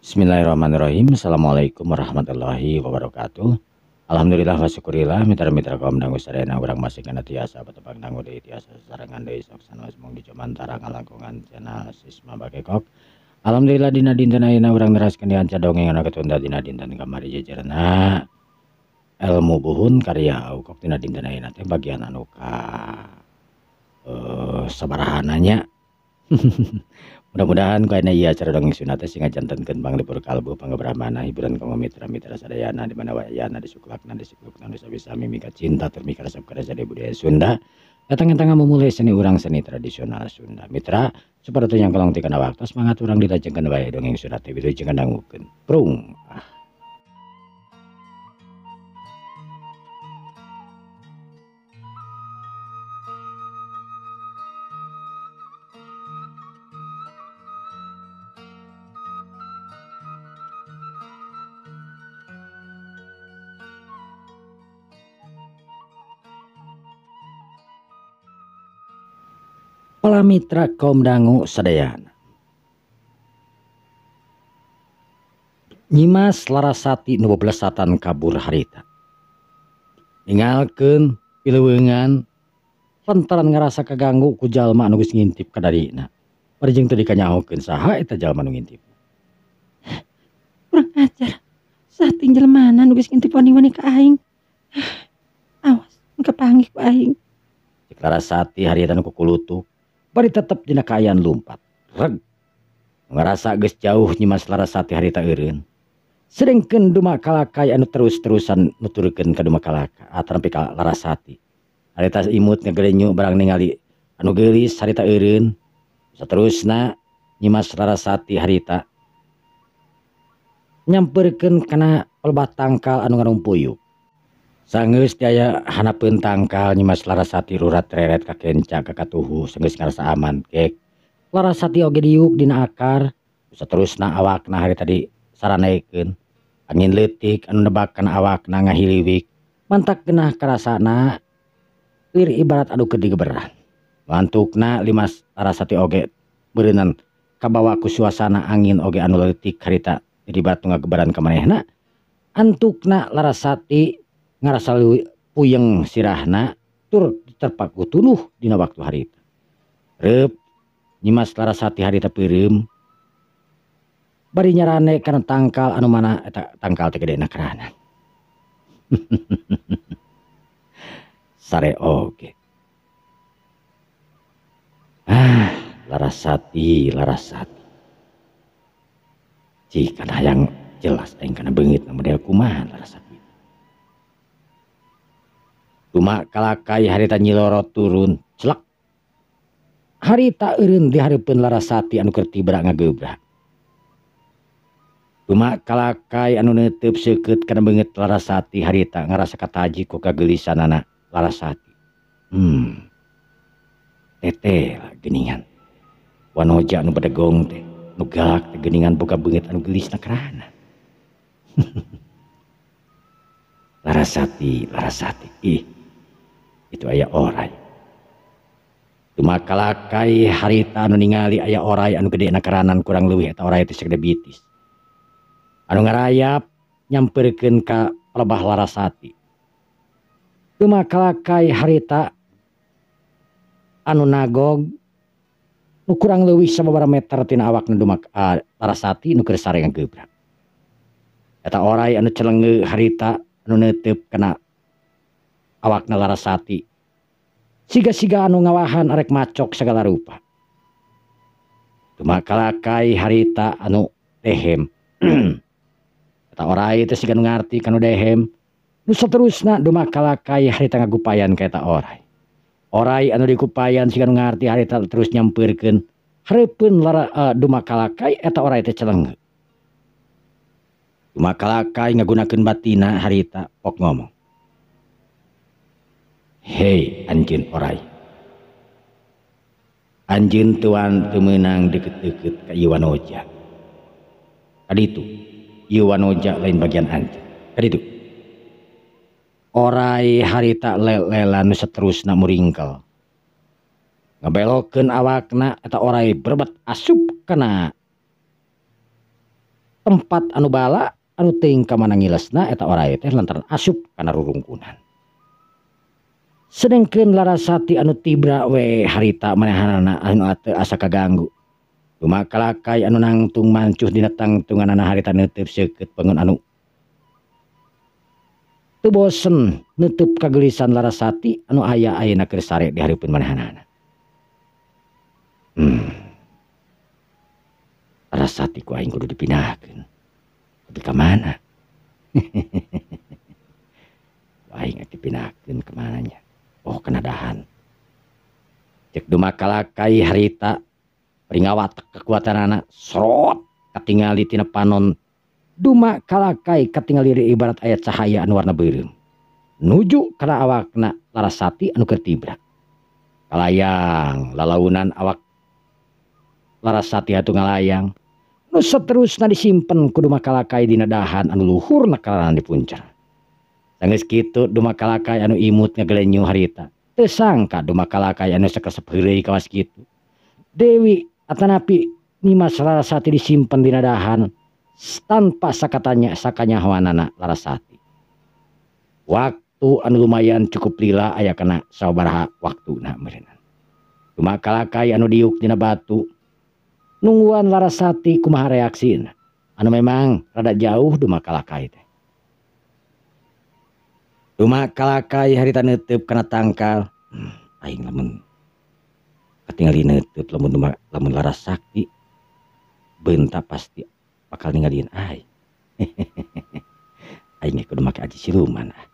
Bismillahirrahmanirrahim. Assalamualaikum warahmatullahi wabarakatuh. Alhamdulillah wa syukurillah mitra-mitra kaum dangu sadayana urang masih kana tiasa patepang dangu deui tiasa sasarengan deui sok sanos mung di Jomantara ngalangkungan channel Sisma Bakekok. Alhamdulillah dina dinten ayeuna urang neraskeun dianca dongeng anu katunda dina dinten kamari jejerna ilmu buhun karya Aukok dina dinten ayeuna teh bagian anu ka sabaraha nya. Mudah-mudahan ku ayeuna ieu acara dongeng Sunda teh sing ngajantenkeun panglipur kalbu panggebrahmana hiburan kanggo mitra-mitra sadayana di mana wae ayana disuklakna disiklukna nu sami mika cinta tur mika resep kana sadaya budaya Sunda. Datang-datang memulai seni urang seni tradisional Sunda. Mitra supaya teu nyangkolong ti kana waktu semangat urang ditajengkeun wae dongeng Sunda teh wilujeng dangukeun. Prung. Ah. Para mitra kaum dangu sadayana. Nyimas Larasati nu beblesatan kabur harita. Ningalkeun pileuweungan lantaran ngarasa kaganggu ku jalma anu geus ngintip ka darina. Bari jeung teu dikanyahokeun saha eta jalma nu ngintip. Kurang ajar. Sating jelmana nu geus ngintip wani-wani ka aing. Awas, engke panggih ku aing. Cek Larasati harita nu kukulutuk. Bari tetep dina kaayaan lumpat. Reg. Ngarasa geus jauh Nyimas Larasati harita eureun. Sedengkeun Dumangkalakai anu terus-terusan nuturkeun ka Dumakalaka atanapi ka Larasati. Harita imut ngagelenyu barang ningali anu geulis harita eureun. Saterusna Nyimas Larasati harita nyamperkeun kana pelbah tangkal anu ngarumpuyuk. Sanggeus daya hanapeun tangkal Nyimas Larasati rurat reret ka kenca ka katuhu sanggeus ngarasa aman kek. Larasati oge diuk dina akar saterusna awakna hari tadi saranaekeun. Angin leutik anu nebak kana awakna ngahiliwik mantak genah karasana lir ibarat anu keur digeberan. Mantukna Nyimas Larasati oge beureunan kabawa ku suasana angin oge anu leutik harita jadi batu ngageberan ka manehna. Antukna Larasati ngarasa puyeng sirahna tur terpaku tunuh dina waktu harita. Reup Nyimas Larasati harita peureum bari nyarane kana tangkal anu mana eta tangkal teh gedena keranan. Sare oge. Ah, Larasati, Larasati. Cik kana hayang jelas aing kana beungit model kumaha Larasati. Dumakalakai harita nyilorot turun celak. Harita eureun di hareupeun Larasati anu keur tibra ngagebrak. Dumakalakai anu neuteub seukeut kana beungeut Larasati harita ngarasa kataji ku kageulisanana Larasati. Tete lah geuningan. Wanoja anu bedegong teh nu galak teh geuningan boga beungeut anu geulisna kerana. Larasati, Larasati. Ih. Itu aya orai. Dumakalakai harita anu ningali aya orai anu gede nakaranan kurang leuwih eta orai teh sagede bitis. Anu ngarayap nyamperkeun ka pelebah Larasati. Dumakalakai harita anu nagog nu kurang leuwih sababaraha meter tina awakna Larasati nu keur sare ngagebrak. Eta orai anu celengeu harita anu neuteub kana awakna Larasati. Siga-siga anu ngawahan arek macok sagala rupa. Dumakalakai harita anu dehem. Eta orai teh siga nu ngarti kanu dehem. Nu saterusna Dumakalakai harita ngagupayan ka eta orai. Orai anu dikupayan siga nu ngarti harita terus nyampeurkeun hareupeun Dumakalakai eta orai teh celengeu. Dumakalakai ngagunakeun batina harita pok ngomong. Hei anjeun orai. Anjeun tuan teu meunang deukeut-deukeut ka ieu wanoja. Kaditu ieu wanoja lain bagian anjeun. Kaditu. Orai harita lel-lelan nu saterusna muringkel. Ngabelokeun awakna eta orai berbet asup kana Tempat anu bala anu teuing ka mana ngilesna eta oray teh lantaran asup kana rurungkunan. Sedengkeun Larasati anu tibra we harita manehanana anu teu asa kaganggu. Dumakalakai anu nangtung mancuh dina tangtunganana harita neuteub seukeut pengeun anu teu bosen neuteub kagelisan Larasati anu aya ayeuna keur sare di hareupeun manehanana. Larasati ku aing kudu dipindahkeun. Tapi ka mana? Ku aing dipindahkeun ka mana nya? Oh, kana dahan. Cek Dumakalakai harita pringawatek kekuatanana sorot katingali tina panon. Dumakalakai katingali ibarat aya cahaya anu warna beureum nuju kana awakna Larasati anu keur tibra. Kalayang lalaunan awak Larasati atuh ngalayang nu saterusna disimpen ku Dumakalakai dina dahan anu luhurna kalaran dipuncer. Sanggeus kitu Dumakalakai anu imut ngagelenyu harita. Teu sangka Dumakalakai anu sakresep heureuy kawas kitu. Dewi atanapi Nyimas Larasati disimpen dina dahan tanpa sakatanya sakanyahoanana Larasati. Waktu anu lumayan cukup lila aya kana sabaraha waktuna meureunana. Dumakalakai anu diuk dina batu nungguan Larasati kumaha reaksina. Anu memang rada jauh Dumakalakai teh. Dumakalakai harita neuteub kana tangkal. Aing lamun katingali neuteub lamun Larasati beunta pasti bakal ningalieun aing. Aing kudu make aji siluman ah.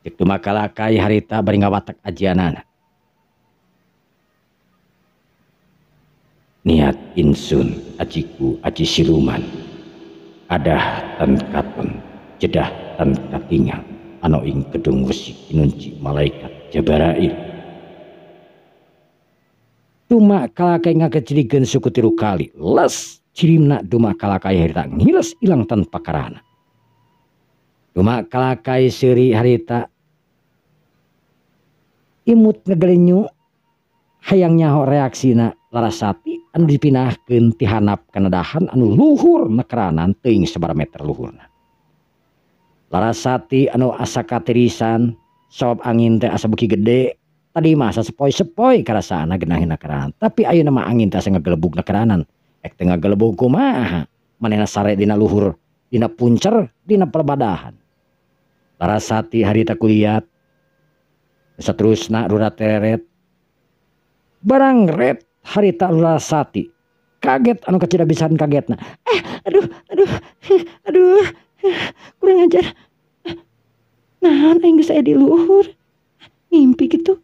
Cek Dumakalakai harita bari ngawatek ajianana. Niat insun ajiku aji siluman adah tan katon jedah tan katingal ano ing kedung wesi kinunci malaikat Jabarail. Dumakalakai ngagecilikeun suku 3 kali les cirimna Dumakalakai harita ngiles ilang tanpa karana. Dumakalakai seuri harita imut ngegelenyu hayang nyaho reaksina Larasati anu dipinahkeun ti handap kana dahan anu luhur nekeranan teuing sabaraha meter luhurna. Larasati anu asa katirisan sabab angin teh asa beuki gede tadi mah asa sepoi-sepoi karasaana geunaheun nekeranan tapi ayeuna mah angin teh asa ngagelebug nekeranan. Ek teu ngagelebug kumaha manehna sare dina luhur dina puncer dina pelebadahan. Larasati harita kuliat saterusna rurat teret barang ret harita Larasati kaget anu kacida pisan kagetna. Aduh aduh aduh kurang ajar. Naon aing geus aya di luhur ngimpi kitu.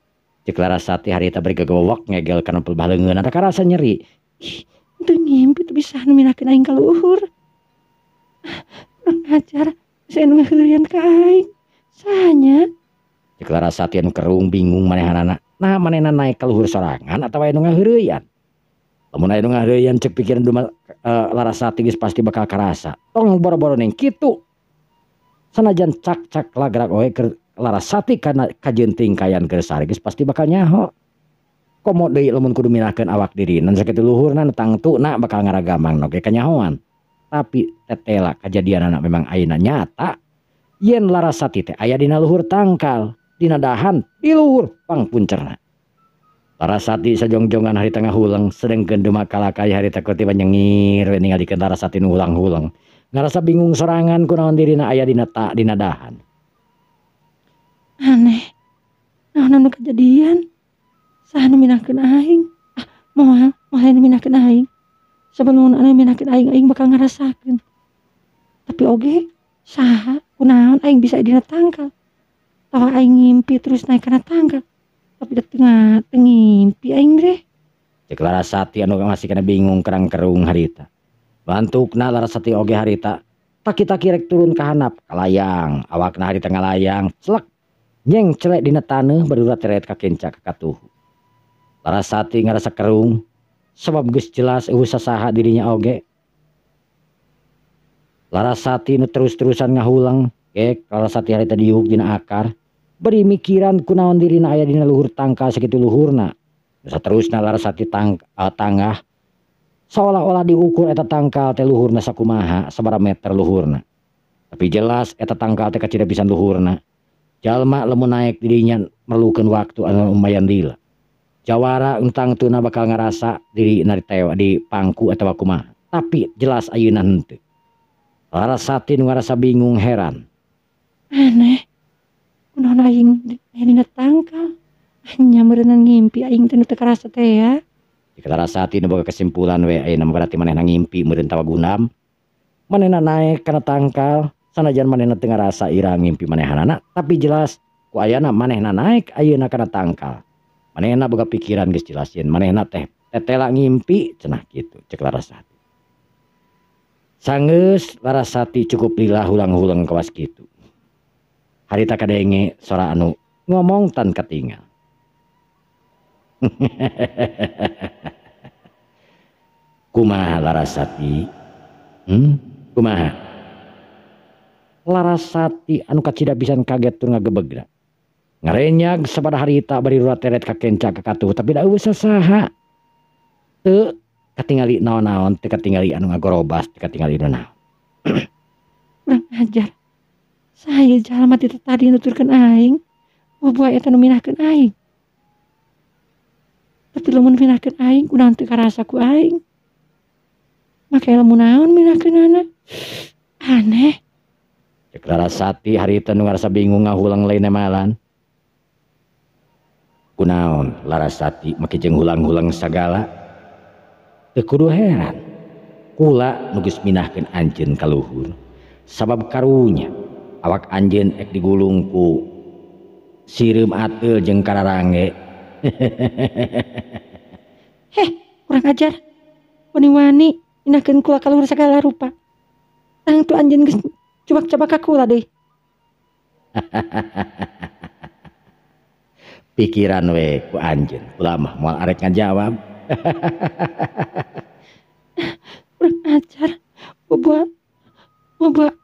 Cek Larasati harita bari gagawak ngegel kana pelbah leungeun ada karasa nyeri. Ih, teu ngimpi teu bisa nu minakeun aing ka luhur. Kurang ajar saya nu ngaheureuyan ka aing. Sahanya? Cek Larasati anu kerung bingung manehanana. Nah manehna naik ka luhur sorangan atawa aya nu ngaheureuyan. Lamun aya nu ngaheureuyan cek pikiran Larasati geus pasti bakal karasa. Tong boro-boro ning kitu. Sanajan cak-cak lagrak oge keur Larasati kana kajenting kayan keur sare geus pasti bakal nyaho. Komo deui lamun kudu minahkeun awak dirina sakitu luhurna nu tangtuna bakal ngaragamang oge kanyahoan. Tapi tetela kajadianana memang ayeuna nyata yen Larasati teh aya dina luhur tangkal, dina dahan, di luhur pangpuncerna. Larasati sajongjongan harita ngahuleng sedengkeun Dumakalakai harita keur tiba nyengir we ningalikeun Larasati nu hulang-huleng. Ngarasa bingung sorangan kunaon dirina aya dina ta dina dahan. Aneh. Naon anu kajadian? Saha nu minahkeun aing? Ah, moal, moal nu minahkeun aing. Saban anu minahkeun aing, aing bakal ngarasakeun. Tapi oge saha kunaon aing bisa dina tangkal. Tawa aing ngimpi terus naik kana tangkal. Tapi da teu ngimpi aing deh. Cek Larasati anu masih kena bingung kerang-kerung harita. Bantukna Larasati oge harita taki-taki rek turun ka handap kalayang, awakna harita ngalayang, celek nyeng celek dina taneuh barurat teret ka kenca ka katuhu. Larasati ngarasa kerung sebab geus jelas eueuh sasaha dirinya oge. Larasati nu terus-terusan ngahulang, gek Larasati harita diuk dina akar. Beri mikiran kunaon dirina aya dina luhur tangkal sakitu luhurna. Saterusna Larasati tanggah Seolah-olah diukur eta tangkal teh luhurna sakumaha sabaraha meter luhurna. Tapi jelas eta tangkal teh kacida pisan luhurna. Jalma lamun naek di dinya merlukeun waktu anu lumayan lila. Jawara entang tuna bakal ngarasa dirina ditewa di pangku atawa kumaha. Tapi jelas ayeuna henteu. Larasati nu ngarasa bingung heran. Aneh. Kunaon aing aya dina tangkal? Nya meureunnan ngimpi aing teh nu teu karasa teh ya. Jika Larasati nu boga kesimpulan we ayeuna mah berarti manehna ngimpi meureun tawa gundam. Manehna naek kana tangkal sanajan manehna teu ngarasa ira ngimpi manehanana, tapi jelas ku ayana manehna naek ayeuna kana tangkal. Manehna boga pikiran geus jelas yen manehna teh tetela ngimpi cenah kitu cek Larasati. Sanggeus Larasati cukup lila hulang-hulang kawas kitu. Harita kadenge sora anu ngomong tan katingal. Kumaha Larasati? Kumaha? Larasati anu kacida pisan kaget tur ngagebegna. Ngarenyag sapada harita bari rurat-teret ka kenca ka katuh tapi da eueuh sasaha. Teu katingali naon-naon, teu katingali anu ngagorobas, teu katingali naon. Kurang ajar. Saha jalma ti tadi nuturkeun aing, bubuah eta nu minahkeun aing. Tapi lamun minahkeun aing kunaon teu karasa ku aing. Make ilmu naon minahkeunana? Aneh. Cek Larasati harita nu ngarasa bingung ngahulang lain malan. Kunaon Larasati make jeung hulang-hulang sagala? Teu kudu heran. Kula nu geus minahkeun anjeun ka luhur. Sabab karunya awak anjeun ek digulung ku sireum ateul jeung kararange. Heh, kurang ajar. Wani-wani minahkeun kula ka luhur sagala rupa. Tangtu anjeun geus cubak-cabak ka kula deui. Pikiran we ku anjeun, kula mah moal arek ngajawab. Kurang ajar. Bubuah bubuah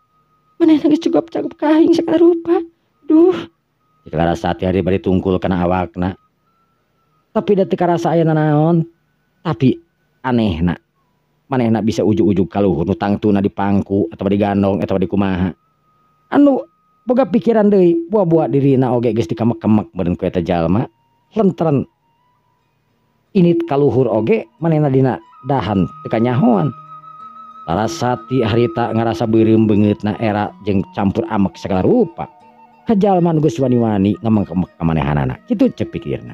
manehna geus cugap-cagap ka aing sagala rupa. Duh. Cek Larasati hari bari tungkul kana awakna. Tapi da teu karasa aya nanaon. Tapi anehna manehna bisa ujug-ujug ka luhur nu tangtuna dipangku atawa digandong atawa dikumaha. Anu boga pikiran deui buah-buah dirina oge geus dikemek-kemek meureun ku eta jalma. Lenteren init ka luhur oge manehna dina dahan teu kanyahoan. Larasati harita ngarasa beureum beungeutna era jeung campur amek sagala rupa. Ka jalma nu geus wani-wani ngemeng-kemek ka manehanana. Kitu cek pikirna.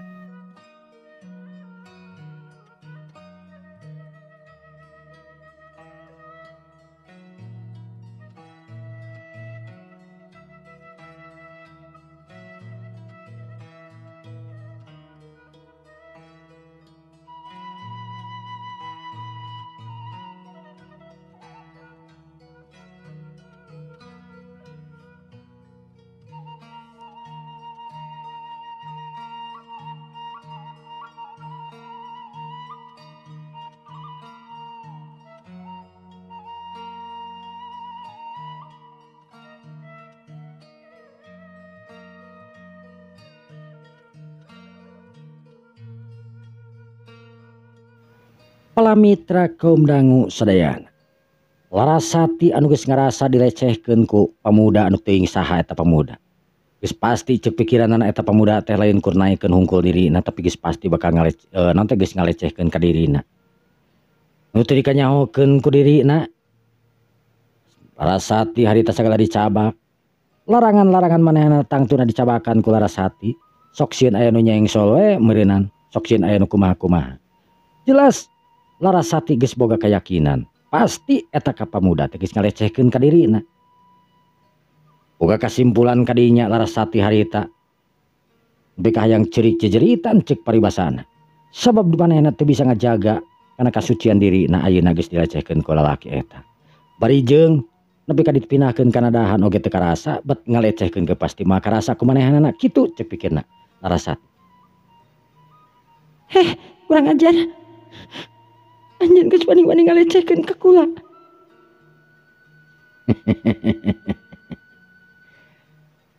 Palamitra kaum dangu sadayana. Larasati anu geus ngarasa dilecehkeun ku pamuda anu teuing saha eta pamuda. Geus pasti ceuk pikiranana eta pamuda teh lain kur naekeun hungkul dirina tapi geus pasti bakal naon teh geus ngalecehkeun ka dirina. Nu teu dikanyahokeun ku dirina. Larasati harita sagala dicabak. Larangan-larangan manehna tangtuna dicabakan ku Larasati. Sok sieun aya nu nyengsol we meureunan, sok sieun aya nu kumaha-kumaha. Jelas Larasati geus boga keyakinan pasti eta ka pamuda teh geus ngalecehkeun ka dirina. Boga kasimpulan ka dinya Larasati harita nepi ka hayang ceurik jejeritan ceuk paribasana. Sabab di manehna teu bisa ngajaga kana kasucian dirina ayeuna geus dilecehkeun ku lalaki eta. Bari jeung nepi ka dipinahkeun kana dahan oge teu karasa bet ngalecehkeun ge pasti mah karasa ku manehanana kitu ceuk pikirna Larasati. Heh, kurang ajar. Anjeun geus wani-wani ngalecehkeun ka kula.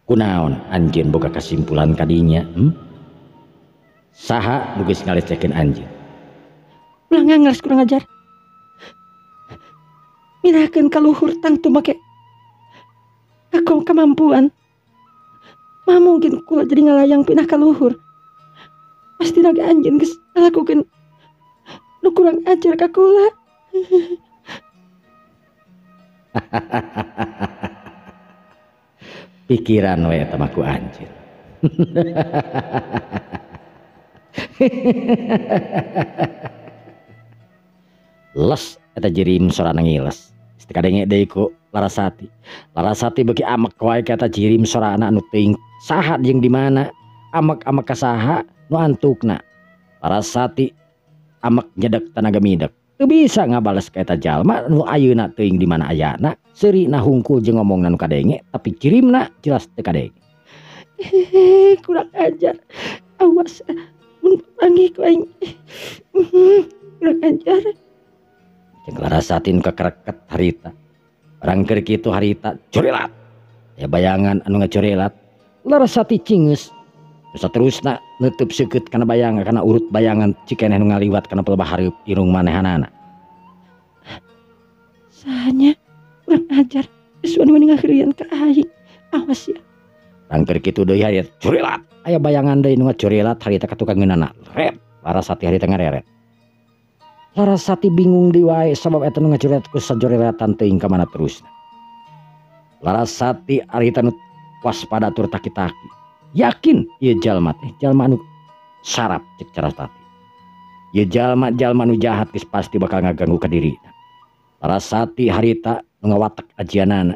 Kunaon anjeun boga kasimpulan kadinya? Saha nu geus ngalecehkeun anjeun? Ulah ngangles kurang ajar. Minahkeun ka luhur tangtu make kemampuan. Mah mungkin kula jadi ngalayang pindah ka luhur. Pasti lagi anjeun geus ngalakukeun nu kurang ajar ka kula. Pikiran we eta mah ku anjeun. Les eta jirim sorana ngiles. Geus teu kadenge deui ku Larasati. Larasati beuki amek wae ka eta jirim sorana anu teuing saha jeung di mana, amek-amek ka saha nu antukna. Larasati amek nyedek tanaga midek. Teu bisa ngabales ka eta jalma nu ayeuna teuing di mana ayana, seurina hungkul jeung ngomongna nu kadenge tapi jirimna jelas teu kadenge. Kurang ajar. Awas mun papanggih ku aing. Kurang ajar. Jeung Larasati nu kakereket harita. Barang keur kitu harita corelat. Aya bayangan anu ngacorelat. Larasati cingeus. Saterusna neuteub seukeut kana bayangan kana urut bayangan cikeneh nu ngaliwat kana pelebah hareup irung manehanana. Sahanya kurang ajar. Geus wani-wani ngaheureuyan ka aing. Awas ya. Rangker kitu deui harita corelat. Aya bayangan deui nu ngacorelat harita ka tukangeunana. Ret. Larasati harita ngareret. Larasati bingung deui wae sabab eta nu ngacorelat ku sajorelatan teuing ka mana terusna. Larasati harita nu waspada tur taki-taki. Yakin ieu jalma teh jalma anu sarap cek Larasati. Ieu jalma-jalma anu jahat geus pasti bakal ngaganggu ka dirina. Larasati harita nu ngawatek ajianana.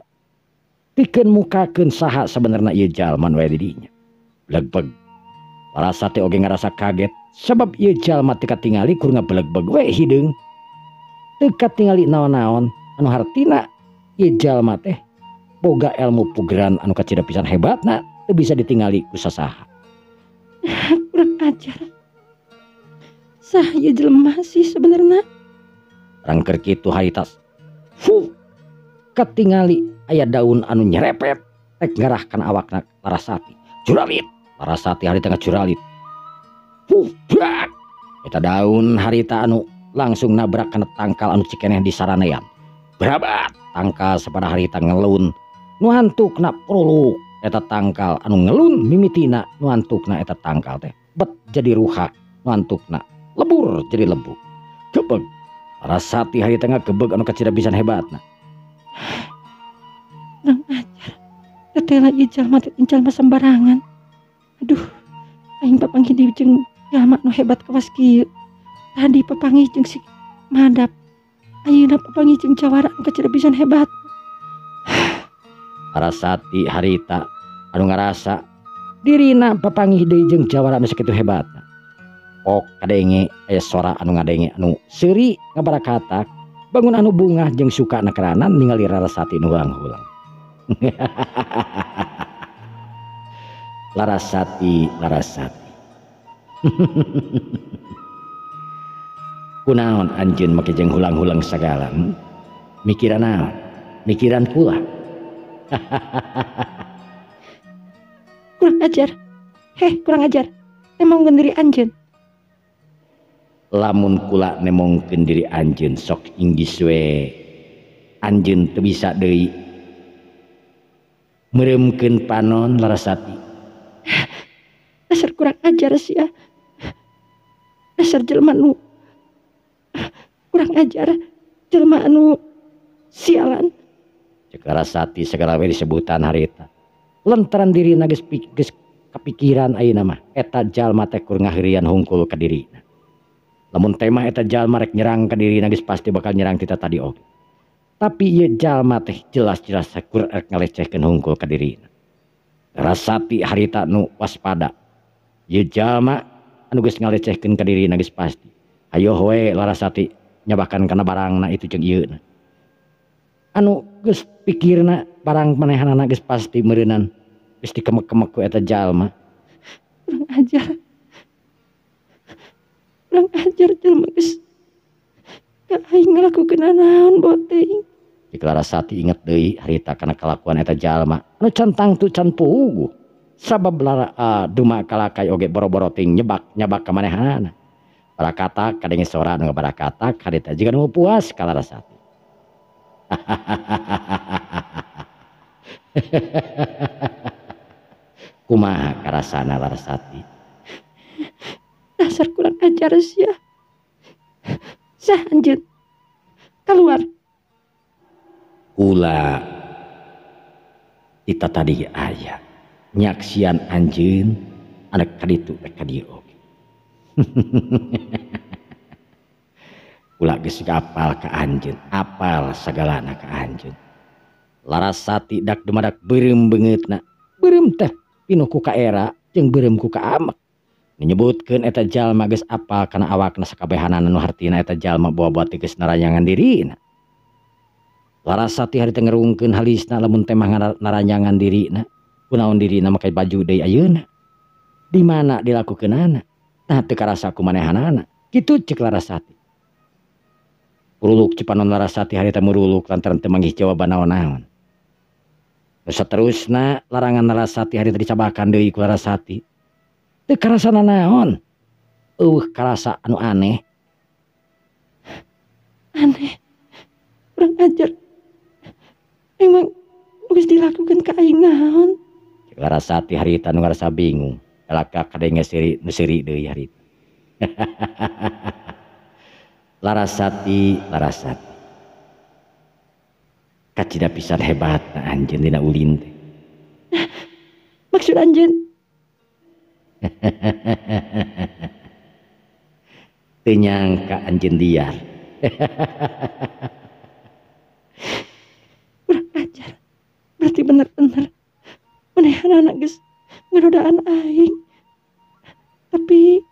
Pikeun mukakeun saha sabenerna ieu jalma nu aya di dinya. Blegbeg. Larasati oge ngarasa kaget sabab ieu jalma teu katingali kur ngabelegbeg we hideung. Teu katingali naon-naon anu hartina ieu jalma teh boga ilmu pugeran anu kacida pisan hebatna. Bisa ditingali ku sasaha. Kurang ajar. Sah ieu jelema sih sebenarnya. Rangker kitu harita. Fu. Katingali aya daun anu nyerepet rek ngarahkan awakna Larasati. Curalit. Larasati harita ngacuralit. Fu, brak. Eta daun harita anu langsung nabrak kana tangkal anu cikeneh di saranean. Berabat tangkal sapada harita ngelun. Nu antukna pruluk. Eta tangkal anu ngelun mimitina nu antukna eta tangkal teh bet jadi ruha nu antukna lebur jadi lebu. Gebeg. Larasati harita ngagebeg anu kacida pisan hebatna. Kurang ajar. Tetela ieu jalma teh jalma sembarangan. Aduh, aing papanggih deui jeung jalma nu hebat kawas kieu. Tadi papanggih jeung si Madap. Ayeuna papanggih jeung jawara anu kacida pisan hebat. Larasati harita anu ngarasa dirina papanggih deui jeung jawara anu sakitu hebatna. Ok kadenge aya sora anu ngadenge anu seuri ngabarakatak bangun anu bungah jeung suka nakeranan ningali Larasati nu hulang-hulang. Larasati, Larasati. Kunaon anjeun make jeung hulang-hulang sagala? Mikiran naon? Mikiran pula. Kurang ajar. Heh, kurang ajar. Emang diri anjeun. Lamun kula nemongkeun diri anjeun sok inggis we. Anjeun teu bisa deui meureumkeun panon Larasati. Dasar kurang ajar sia. Dasar jelema nu kurang ajar, jelema anu sialan. Cek Larasati segala we disebutan harita. Lantaran dirina geus kapikiran ayeuna mah eta jalma teh kur ngaheureuyan hungkul ka dirina. Lamun teh mah eta jalma rek nyerang ka dirina geus pasti bakal nyerang tita tadi oge. Tapi ieu jalma teh jelas-jelas kur rek ngalecehkeun hungkul ka dirina. Larasati harita nu waspada. Ieu jalma anu geus ngalecehkeun ka dirina geus pasti. Hayoh we Larasati nyabakan kana barangna itu jeung ieuna. Anu geus pikirna barang manehanana geus pasti meureunan geus dikemek-kemek ku eta jalma. Kurang ajar. Kurang ajar jalma geus ka aing ngalakukeun naon boting. Cik Larasati inget deui harita kana kalakuan eta jalma anu can tangtu can puguh. Sabab lara duma kalakai oge boro-boro ting nyebak nyabak ka manehanana. Barakatak kadenge sora nu barakatak harita jiga nu puas ka Larasati. Kumaha karasana Larasati? Dasar kurang ajar sia. Sah anjeun. Keluar. Kula kita tadi aya nyaksian anjeun anak kaditu rek ka dieu oge. Kula geus apal ka anjeun, apal sagalana ka anjeun. Larasati dak dumadak beureum beungeutna. Beureum teh pinuh ku kaera jeung beureum ku kaamek. Menyebutkeun eta jalma geus apal kana awakna sakabehanana nu hartina eta jalma bawa-bawa teh geus naranyangan dirina. Larasati harita ngerungkeun halisna lamun teh mah naranyangan dirina. Kunaon dirina make baju deui ayeuna? Di mana dilakukeunana? Tah teu karasa ku manehanana. Kitu ceuk Larasati. Puruluk cipanon Larasati harita muruluk lantaran teu manggih jawaban naon-naon. Nu saterusna larangan Larasati harita dicabakan deui ku Larasati. Teu karasa nanaon. Eueuh karasa anu aneh. Aneh. Kurang ajar. Emang geus dilakukeun ka aing naon? Larasati harita nu ngarasa bingung. Kalaka kadenge seri nu seuri deui harita. Larasati, Larasati. Kacida pisan hebatna anjeun dina ulin teh. Maksud anjeun? Teu nyangka anjeun liar. Kurang ajar. Berarti bener-bener manehanana geus ngadodaan aing. Tapi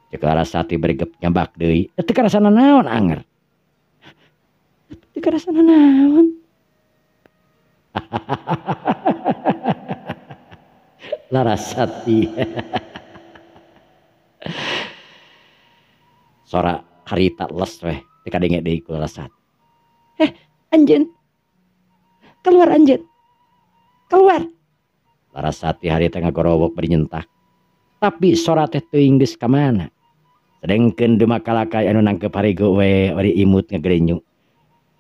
ceuk Larasati beregep nyambak deui. Teu karasana naon anger. Teu karasana naon. Larasati. Sora harita les weh teu kadenge deui ku Larasati. Anjeun. Keluar anjeun. Keluar. Larasati harita ngagorowok bari nyentak. Tapi sora teh teuing geus ka mana. Sedengkeun Demak Kalakai anu nangkep harigo we bari imut ngagerenyu.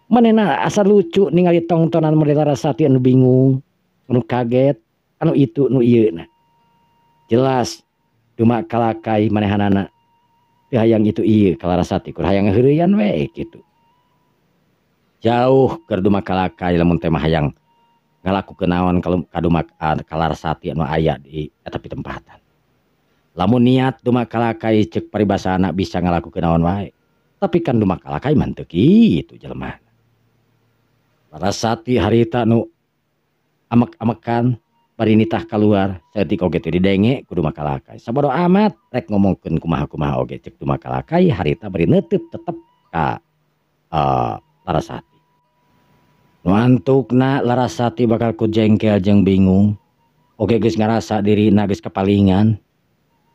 Manehna asa lucu ningali tongtonan model Larasati anu bingung, anu kaget, anu itu nu ieu na. Jelas Demak Kalakai manehanana teu hayang itu ieu ka Larasati, kur hayang ngaheureyan we kitu. Jauh keur Demak Kalakai lamun teh mah hayang ngalakukeun naon ka Demak ka Larasati anu aya di eta pitempatan. Lamun niat Demak Kalakai ceuk paribasana bisa ngalakukeun naon wae. Tapi kan Demak Kalakai mah teu kitu jelema. Larasati harita nu amek-amekan bari nitah kaluar saeutik oge teu didenge ku Demak Kalakai. Sabodo amat rek ngomongkeun kumaha-kumaha oge ceuk Demak Kalakai harita bari neuteub tetep ka Larasati. Nu antukna Larasati bakal ku jengkel jeung bingung. Oge geus ngarasa dirina geus kapalingan.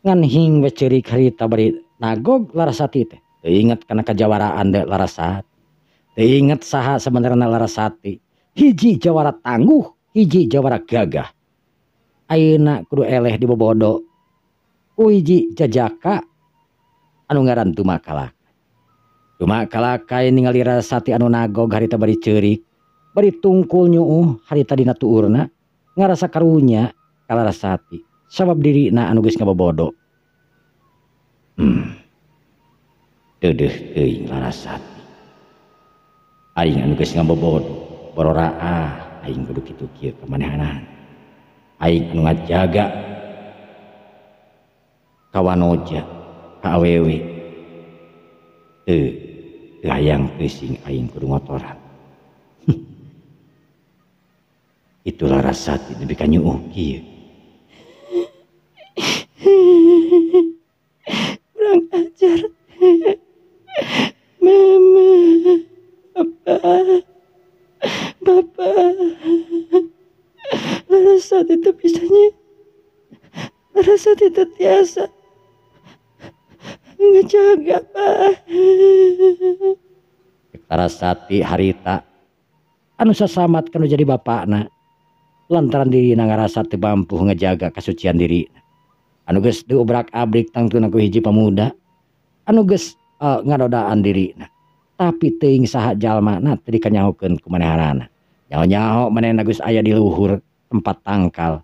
Ngan hing we ceurik harita bari nagog Larasati teh. Teu inget kana kajawaraan deui Larasati. Teu inget saha sebenarna Larasati. Hiji jawara tangguh, hiji jawara gagah. Ayeuna kudu eleh dibobodo. Ku hiji jajaka anu ngaran Demak Kalakai. Demak Kalakai ningali Larasati anu nagog harita bari ceurik, bari tungkul nyuuh harita dina tuurna, ngarasa karunya ka Larasati sabab dirina anu geus ngabobodo. Deudeuh teuing Larasati. Aing anu geus ngabobodo, bororaah aing kudu kitu kieu ka manehanana. Aing anu ngajaga ka wanoja, ka awewe. Teu hayang teuing aing kudu ngotoran. Itu Larasati nepi ka nyuuh kieu. Kurang ajar. Mama, Bapak, Bapak. Larasati teu bisanya. Larasati teu tiasa ngejaga, Pak. Larasati harita anu sasamat kanu jadi bapakna lantaran dirina ngarasa teu mampu ngejaga kasucian dirina. Anu geus diobrak-abrik tangtuna ku hiji pamuda anu geus ngadodaan dirina. Tapi teuing saha jalmana teu dikanyahokeun ku manehanana. Nyaho-nyaho manehna geus aya di luhur tempat tangkal.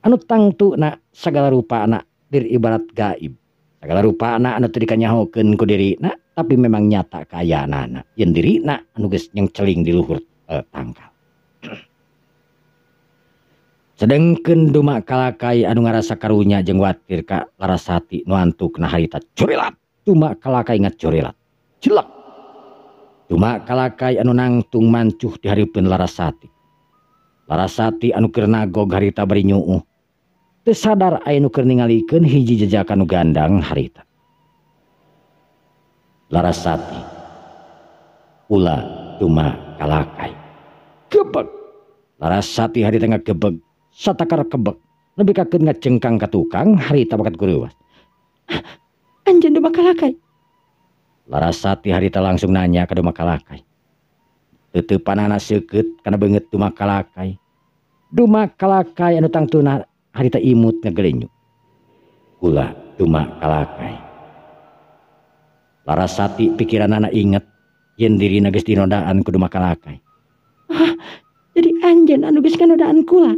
Anu tangtuna sagala rupana dir ibarat gaib. Sagala rupana anu teu dikanyahokeun ku dirina tapi memang nyata kaayaanana. Yen dirina anu geus nyengceling di luhur tangkal. Sedengkeun Duma Kalakai anu ngarasa karunya jeung watir ka Larasati nu antukna harita curilat. Duma Kalakai ngacurilat. Jelek. Duma Kalakai anu nangtung mancuh di hareupeun Larasati. Larasati anu keur nagog harita bari nyuuh. Teu sadar aya nu keur ningalikeun hiji jejakan nu gandang harita. Larasati ulah Duma Kalakai. Gebeg. Larasati harita ngagebeg satakar kebek nepi ka keun ngacengkang ka tukang harita bakat gureuwas. Anjeun Duma Kalakai. Larasati harita langsung nanya ka Duma Kalakai. Teuteupanana seukeut kana beungeut Duma Kalakai. Duma Kalakai anu tangtuna harita imut ngagelenyu. Kula Duma Kalakai. Larasati pikiranana inget yen dirina geus dinodaan ku Duma Kalakai. Ah, jadi anjeun anu geus nganodaan kula.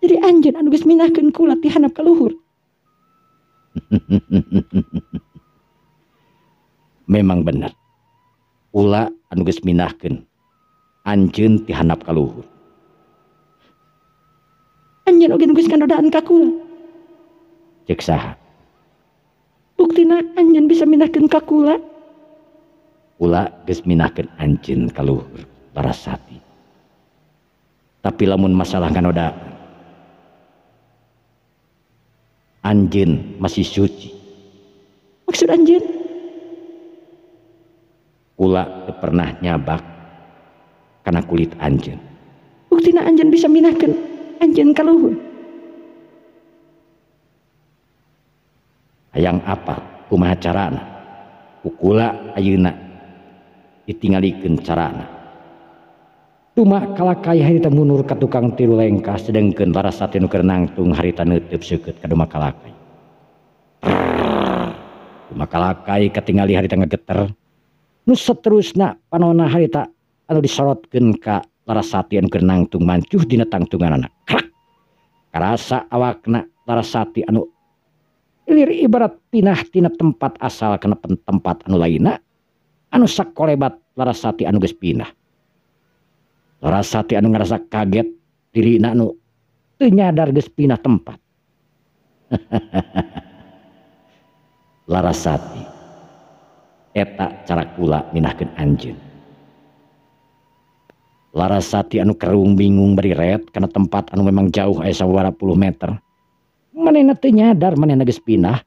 Jadi anjeun anu geus minahkeun kula ti handap ka luhur. Memang bener. Kula anu geus minahkeun anjeun ti handap ka luhur. Anjeun oge nu geus nganodaan ka kula. Ceuk saha? Buktina anjeun bisa minahkeun ka kula. Kula geus minahkeun anjeun ka luhur Larasati. Tapi lamun masalah nganodaan, anjeun masih suci. Maksud anjeun? Kula teu pernah nyabak kana kulit anjeun. Buktina anjeun bisa minahkeun anjeun ka luhur. Hayang apa kumaha carana? Ku kula ayeuna ditingalikeun carana. Duma Kalakai harita mundur ka tukang tilu lengkah sedengkeun Larasati nu keur nangtung harita neuteub seukeut ka Duma Kalakai. Duma Kalakai katingali harita ngageter. Nu saterusna panona harita anu disorotkeun ka Larasati anu keur nangtung mancuh dina tangtunganana. Krak. Karasa awakna Larasati anu ilir ibarat pinah tina tempat asal kana tempat anu lainna anu sakolebat Larasati anu geus pinah. Larasati anu ngarasa kaget dirina anu teu nyadar geus pindah tempat. Larasati eta cara kula minahkeun anjeun. Larasati anu kerung bingung bari ret kana tempat anu memang jauh aya sababaraha puluh meter. Manehna teu nyadar manehna geus pindah.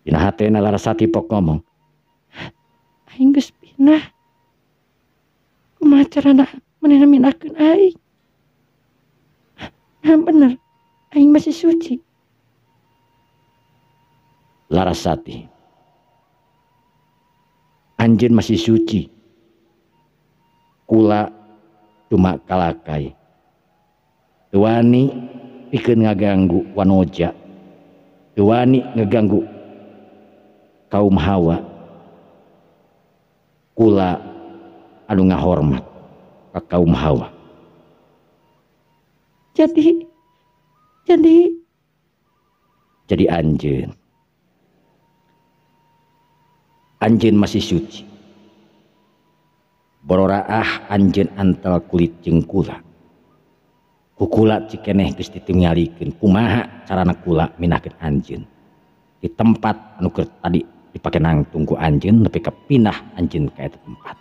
Dina hatena Larasati pok ngomong, aing geus pindah. Kumaha carana manehna minahkeun aing? Nah bener, aing masih suci. Larasati, anjeun masih suci. Kula Duma Kalakai teu wani pikeun ngaganggu wanoja, teu wani ngaganggu kaum Hawa. Kula anu ngahormat ka kaum Hawa. Jadi anjeun. Anjeun masih suci. Bororaah anjeun antal kulit jeung kula. Ku kula cikeneh geus ditinggalikeun kumaha carana kula minahkeun anjeun. Di tempat anu keur tadi dipake nangtung ku anjeun nepi ka pindah anjeun ka eta tempat.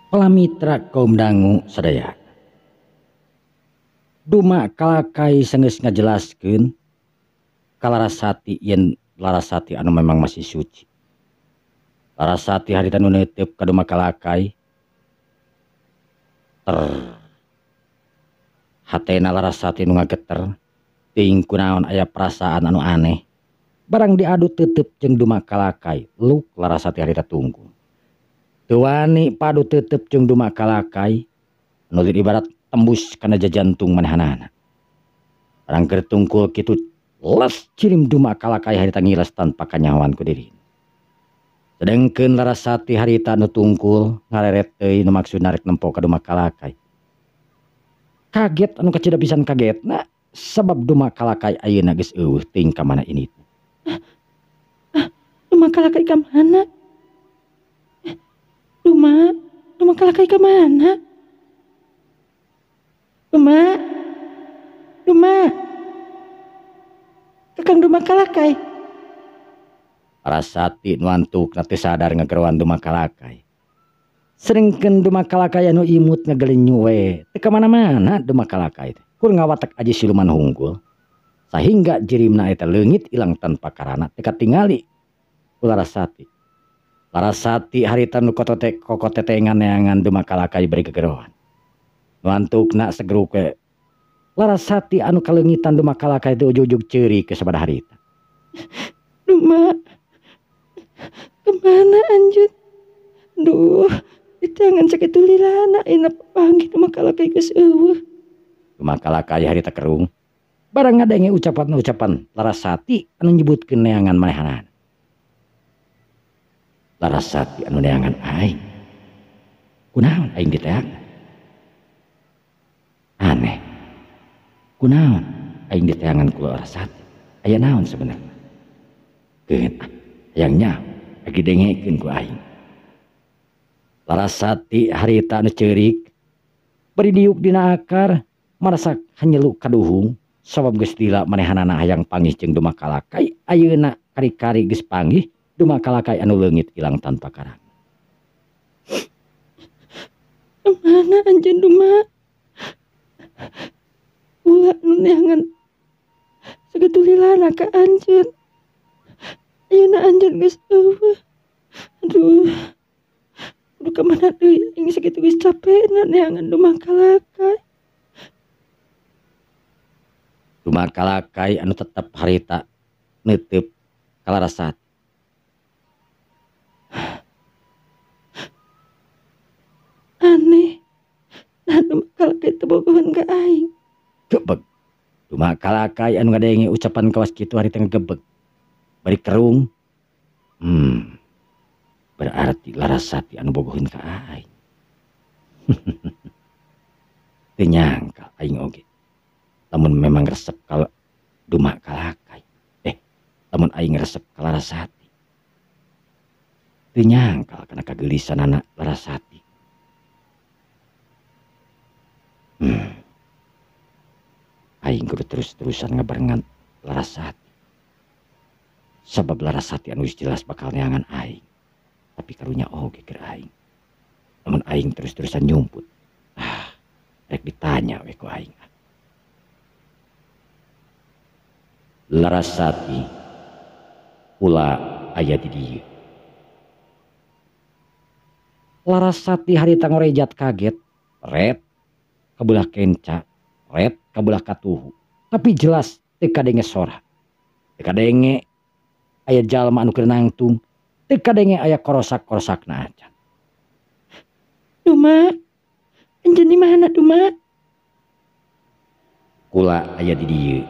Palamitra kaum dangu sadaya. Duma Kalakai sanggeus ngajelaskeun ka Larasati yen Larasati anu memang masih suci. Larasati harita nu neuteup ka Duma Kalakai. Ter hatena Larasati nu ngageter teuing kunaon aya perasaan anu aneh. Barang diadu tetep jeung Duma Kalakai, luk Larasati harita tunggu. Teu wani padu tetep jeung Duma Kalakai, anu ibarat tembus kana jajantung manehanana. Barang keur tungkul kitu les cirim Duma Kalakai harita ngiles tanpa kanyahoan ku dirina. Sedengkeun Larasati harita nu tungkul ngareret teuing nu maksudna rek nempo ka Duma Kalakai. Kaget anu kacida pisan kagetna sabab Duma Kalakai ayeuna geus eueuh teuing ka mana ini. Duma Kalakai ka mana? Duma, Duma Kalakai ka mana? Duma, Duma, Kakang Duma Kalakai. Larasati nu antukna teu sadar ngageroan Duma Kalakai. Sedengkeun Duma Kalakai anu imut ngagelenyu we, teu ka mana-mana Duma Kalakai teh. Kur ngawatek aji siluman hungkul. Sahingga jirimna eta leungit ilang tanpa karana teu katingali ku Larasati. Larasati harita nu kokotetengan neangan Duma Kalakai bari gegeroan. Nu antukna segeruk we. Larasati anu kaleungitan Duma Kalakai teh ujug-ujug ceurik ke sabada harita. Duma, kemana anjeun? Duh, ditangan sakitu lilana ayeuna papanggih Duma Kalakai geus eueuh. Duma Kalakai harita kerung. Barang ngadenge ucapan-ucapan Larasati anu nyebutkeun neangan manehanana. Larasati anu neangan aing. Kunaon aing diteangan? Aneh. Kunaon aing diteangan ku Larasati? Aya naon sebenarnya? Keun ah, hayang nyaho lagi dengekeun ku aing. Larasati harita anu ceurik bari diuk dina akar marasa hanyelu kaduhung sabab geus lila manehanana hayang panggih jeung Duma Kalakai ayeuna kari-kari geus panggih Duma Kalakai anu leungit ilang tanpa karana. Mana anjeun Duma? Ulah nu neangan sakitu lilana ka anjeun. Ayeuna anjeun geus eueuh. Aduh. Aduh ka mana deui aing sakitu geus capena neangan Duma Kalakai. Duma Kalakai anu tetep harita neuteup ka Larasati. Aneh. Nah Duma Kalakai teu bogohan ka aing. Gebeg. Duma Kalakai anu ngadenge ucapan kawas kitu harita ngegebeg. Bari kerung. Berarti Larasati anu bogoheun ka aing. Teu nyangka aing oge. Lamun memang resep ka Duma Kalakai. Lamun aing resep ka Larasati. Teu nyangka kana kageulisanana Larasati. Aing kudu terus-terusan ngabarengan Larasati. Sabab Larasati anu geus jelas bakal neangan aing. Tapi karunya oge keur aing. Lamun aing terus-terusan nyumput, rek ditanya we ku aing. Larasati kula aya di dieu. Larasati harita ngorejat kaget, ret kabelah kenca, ret kabelah katuhu. Tapi jelas teu kadenge sora. Teu kadenge aya jalma anu keur nangtung, teu kadenge aya korosak-korosakna acan. Duma, anjeun di mana Duma? Kula aya di dieu.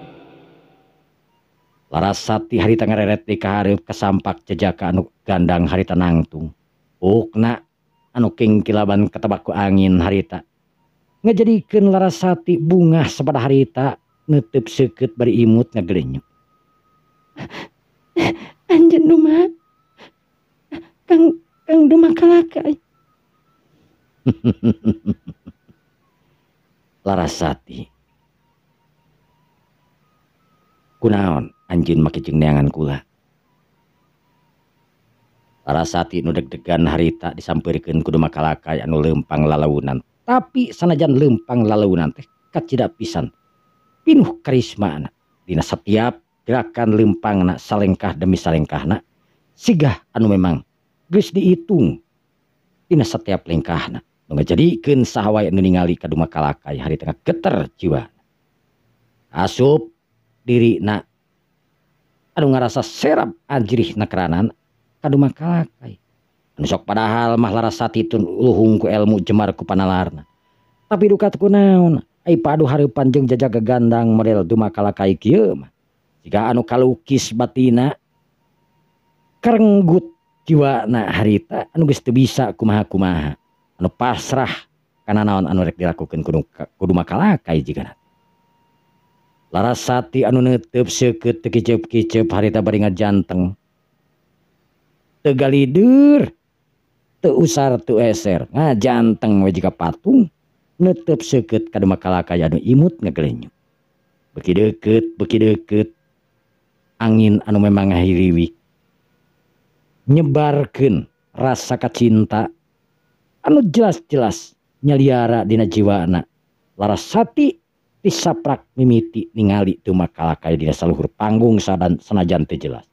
Larasati harita ngareret di kahareup kasampak jejaka anu gandang harita nangtung. Ukna anu kingkilaban ketebak ku angin harita. Ngajadikeun Larasati bungah sapada harita neuteub seukeut bari imut ngagelenyuk. Anjeun Duma. Kang Kang Duma Kalakai. Larasati. Kunaon anjeun make jeung neangan kula? Larasati nu deg-degan harita disampeurkeun ku Duma Kalakay anu leumpang lalaunan. Tapi sanajan leumpang lalaunan teh kacida pisan. Pinuh karismana dina setiap gerakan leumpangna salengkah demi salengkahna sigah anu memang geus dihitung dina setiap lengkahna. Nu ngajadikeun saha wae anu ningali ka Duma Kalakay harita ngageter jiwana. Asup dirina anu ngarasa serap ajrih nakranan ka Duma Kalakay. Anu sok padahal mah Larasati tun luhung ku ilmu jemar ku panalarna. Tapi duka teu kunaon, ai padu hareupan jeung jajaga gandang model Duma Kalakay kieu mah. Jika anu kalukis batina karenggut jiwana harita anu geus teu bisa kumaha-kumaha. Anu pasrah kana naon anu rek dilakukeun ku Duma Kalakay jigana. Larasati anu neuteup seukeut teu kiceup-kiceup harita bari ngajanteng. Teu galider, teu usar teu eser, ngajanteng we jiga patung neuteup seukeut ka Duma Kalakay anu imut ngagelenyuk. Beuki deukeut angin anu memang ngahiriwik nyebarkeun rasa kacinta anu jelas-jelas nyaliara dina jiwana. Larasati tisaprak mimiti ningali Duma Kalakay dina saluhur panggung sadan sanajan teu jelas.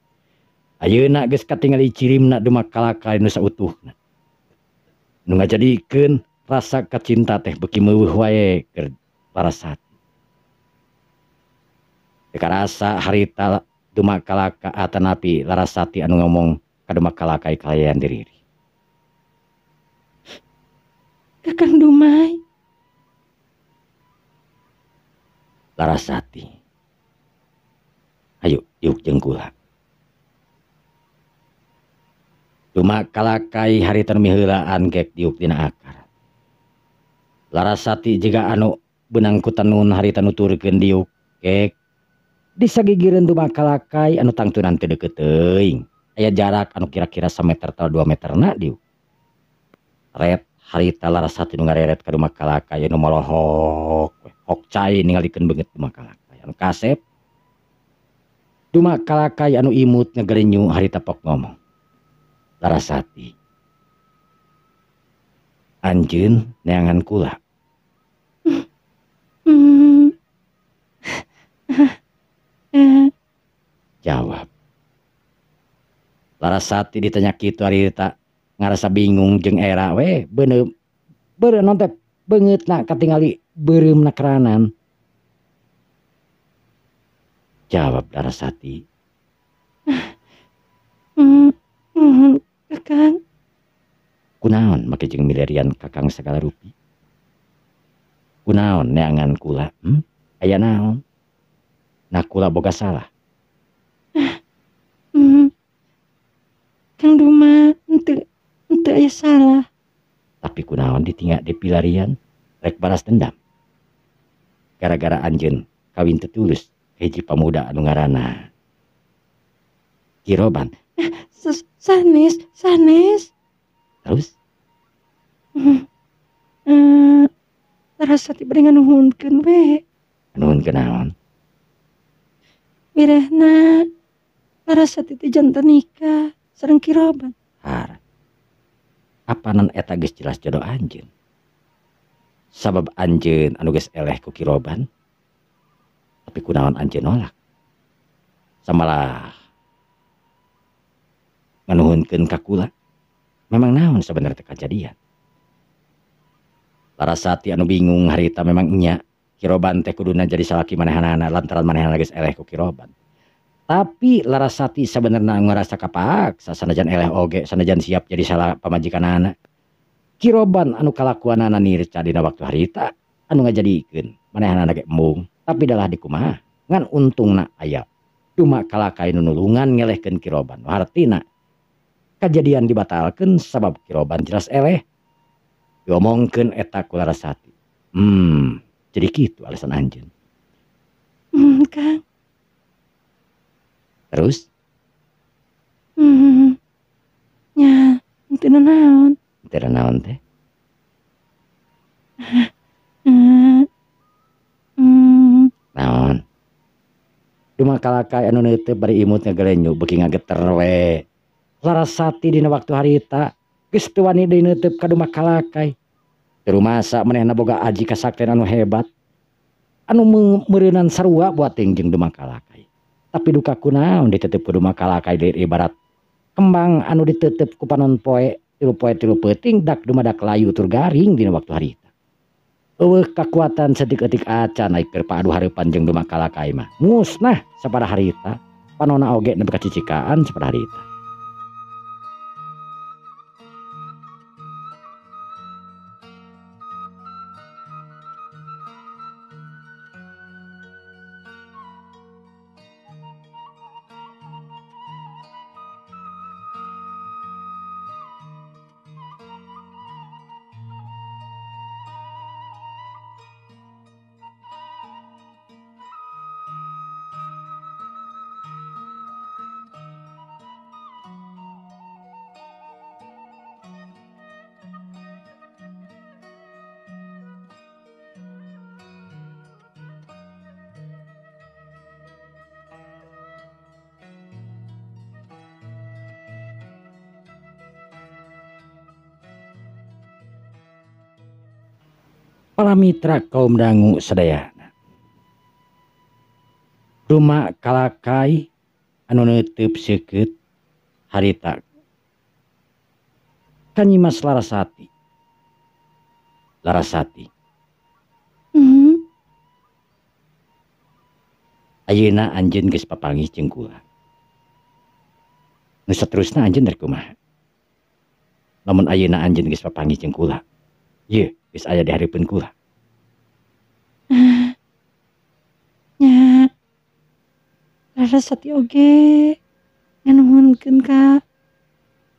Ayeuna geus katingali cirimna Duma Kalakay nu sautuhna. Nu ngajadikeun rasa kacinta teh beuki meuweuh wae keur Larasati. Teu karasa harita Duma Kalaka atanapi Larasati anu ngomong ka Duma Kalakay kalayan diriri. Kakang Dumai. Larasati, ayo diuk jeung kula. Duma Kalakay harita nu miheulaan gek diuk dina akar. Larasati jiga anu beunang ku tenun harita nuturkeun diuk gek disagigireun Duma Kalakay anu tangtunan teu deukeut teuing. Aya jarak anu kira-kira sameter atawa 2 meterna diuk. Ret harita Larasati nu ngareret ka Duma Kalakay anu molohok we. Hok cai ningalikeun beungeut Duma Kalakay anu kasep. Duma Kalakay anu imut ngagerenyu harita pok ngomong. Larasati, anjeun neangan kula. Jawab. Larasati ditanya kitu harita ngarasa bingung jeung era we beuneu beureum naon teh beungeutna katingali beureumna keranan. Jawab Larasati. Kakang. Kunaon make jeung milarian kakang sagala rupi? Kunaon neangan kula? Aya naon? Nah kula boga salah. Kang Duma henteu aya salah. Tapi kunaon ditinggal di pilarian rek balas dendam. Gara-gara anjeun kawin teu tulus hiji pamuda anu ngaranna Kiroban. Sanes, sanes. Terus? Larasati bade nganuhunkeun we. Nuhunkeun naon? Mirehna Larasati teh janten nikah sareng Kiroban. Har. Apanan eta geus jelas jodoh anjeun. Sabab anjeun anu geus eleh ku Kiroban. Tapi kunaon anjeun nolak? Samalah nganuhunkeun ka kula. Memang naon sebenarnya teh kajadian? Larasati anu bingung harita memang nya Kiroban teh kuduna jadi salaki manehanana lantaran manehana geus eleh ku Kiroban. Tapi Larasati sebenarnya ngerasa kapaksa sanajan eleh oge sanajan siap jadi salah pamajikanana. Kiroban anu kalakuanana nirca dina waktu harita anu ngajadikeun manehanana ge embung tapi dalah dikumaha ngan untungna aya Duma Kalakay nu nulungan ngelehkeun Kiroban. Hartina kajadian dibatalkeun sabab Kiroban jelas eleh. Diomongkeun eta ku Larasati. Jadi kitu alasan anjeun. Kang. Terus? Nya, henteu naon. Henteu naon teh? Naon? Duma Kalakay anu neuteup bari imut ngagelenyu beuki ngageter we. Larasati dina waktu harita geus teu wani deui neuteub ka Duma Kalakai. Teu rumasa manehna boga aji kasakten anu hebat. Anu meureunan sarua buat jeung Duma Kalakai. Tapi duka kunaon ditetep ku Duma Kalakai deui ibarat kembang anu ditetep ku panon poe tilu poe tilu peuting dak dumadak layu tur garing dina waktu harita. Eueuh kakuatan setik-etik acan naik keur paadu hareupan jeung Duma Kalakai mah. Musnah sapada harita, panona oge nepi ka cicikaan sapada harita. Para mitra kaum dangu sadayana. Duma Kalakai anu neuteub seukeut harita ka Nyimas Larasati. Larasati. Ayeuna anjeun geus papanggih jeung kula. Nu saterusna anjeun rek kumaha? Lamun ayeuna anjeun geus papanggih jeung kula, ieu geus aya di hareupeun kula. Nya Larasati oge nganuhunkeun ka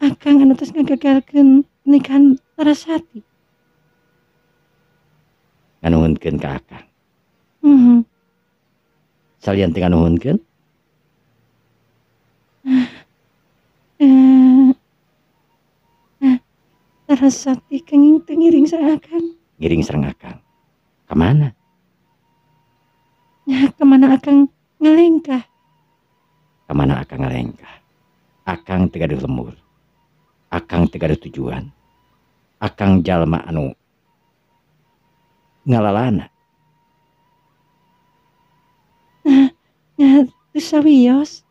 Akang anu tos ngagagalkeun pernikahan Larasati. Nganuhunkeun ka Akang. Salian teh nganuhunkeun? Larasati kenging teu ngiring sareng Akang. Ngiring sareng Akang. Ka mana? Nya ka mana Akang ngalengkah? Ka mana Akang ngalengkah? Akang teu gaduh lembur. Akang teu gaduh tujuan. Akang jalma anu ngalalana. Nya teu sawios.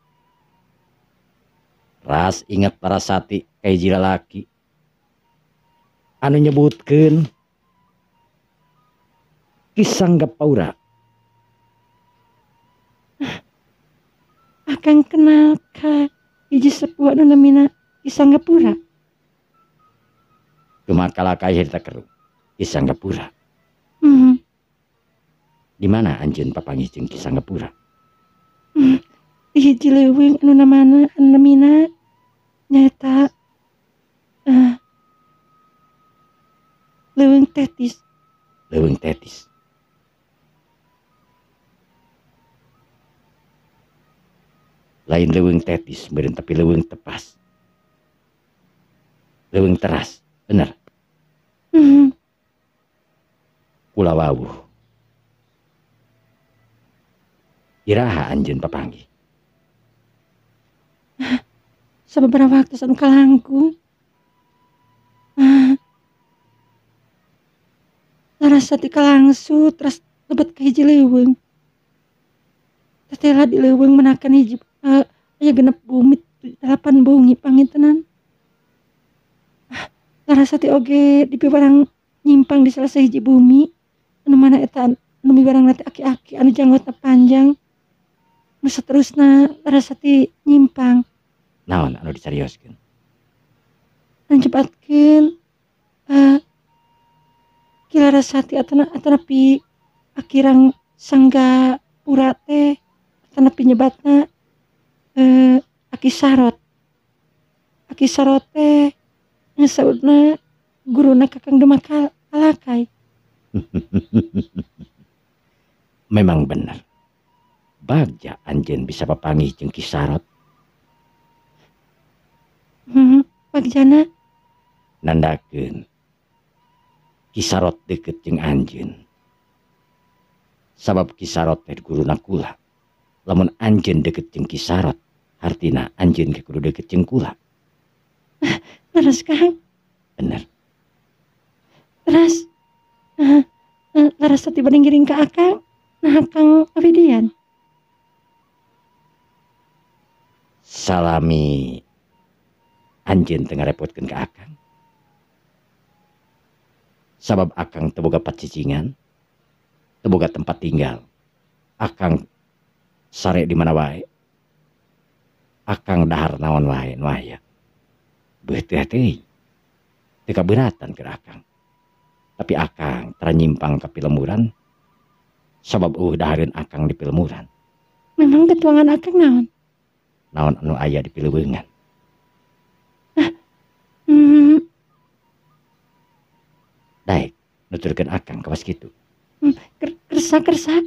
Ras inget Larasati ka hiji lalaki anu nyebutkeun Ki Sanggapaura. Akang kenal ka hiji sepuh anu namina Ki Sanggapura. Duma Kalakai harita keruh Ki Sanggapura. Di mana anjeun papanggih jeung Ki Sanggapura? Di hiji leuweung anu namana anu namina nyaeta Leuweung Tetis. Leuweung Tetis. Lain leuweung Tetis meureun tapi leuweung tepas. Leuweung teras, bener. Kula wawuh. Iraha anjeun papanggih? Sababaraha waktu anu kalangkung. Larasati kalangsu teras lebet ka hiji leuweung. Tetela di leuweung menakan hiji aya genep bumi 8 bumi pangintenan. Larasati oge dipiwarang nyimpang di salah sahiji bumi anu mana eta anu miwarang teh aki-aki anu janggotna panjang. Nu saterusna Larasati nyimpang. Naon anu dicarioskeun? Nyebatkeun Ki Larasati atanapi akirang Sanggapura teh atanapi nyebatna Aki Sarot. Aki Sarot teh saurna guruna Kakang Duma Kalakai. Memang bener. Bagja anjeun bisa papanggih jeung Ki Sarot. Bagjana nandakeun Ki Sarot deukeut jeung anjeun. Sabab Ki Sarot teh guruna kula. Lamun anjeun deukeut jeung Ki Sarot, hartina anjeun ge kudu deukeut jeung kula. Leres Kang. Bener. Leres. Larasati bade ngiring ka Akang. Nah Akang ngawidian. Salami anjeun teu ngarepotkeun ka Akang. Sabab Akang teu boga pacicingan, teu boga tempat tinggal. Akang sare di mana wae. Akang dahar naon wae nu aya. Beuh teh teuing. Teu kaberatan keur Akang. Tapi Akang tara nyimpang ka pilemuran sabab eueuh dahareun Akang di pilemuran. Memang ketuangan Akang naon? Naon anu aya di pileuweungan? Daek nuturkeun Akang kawas kitu. Kersa-kersa.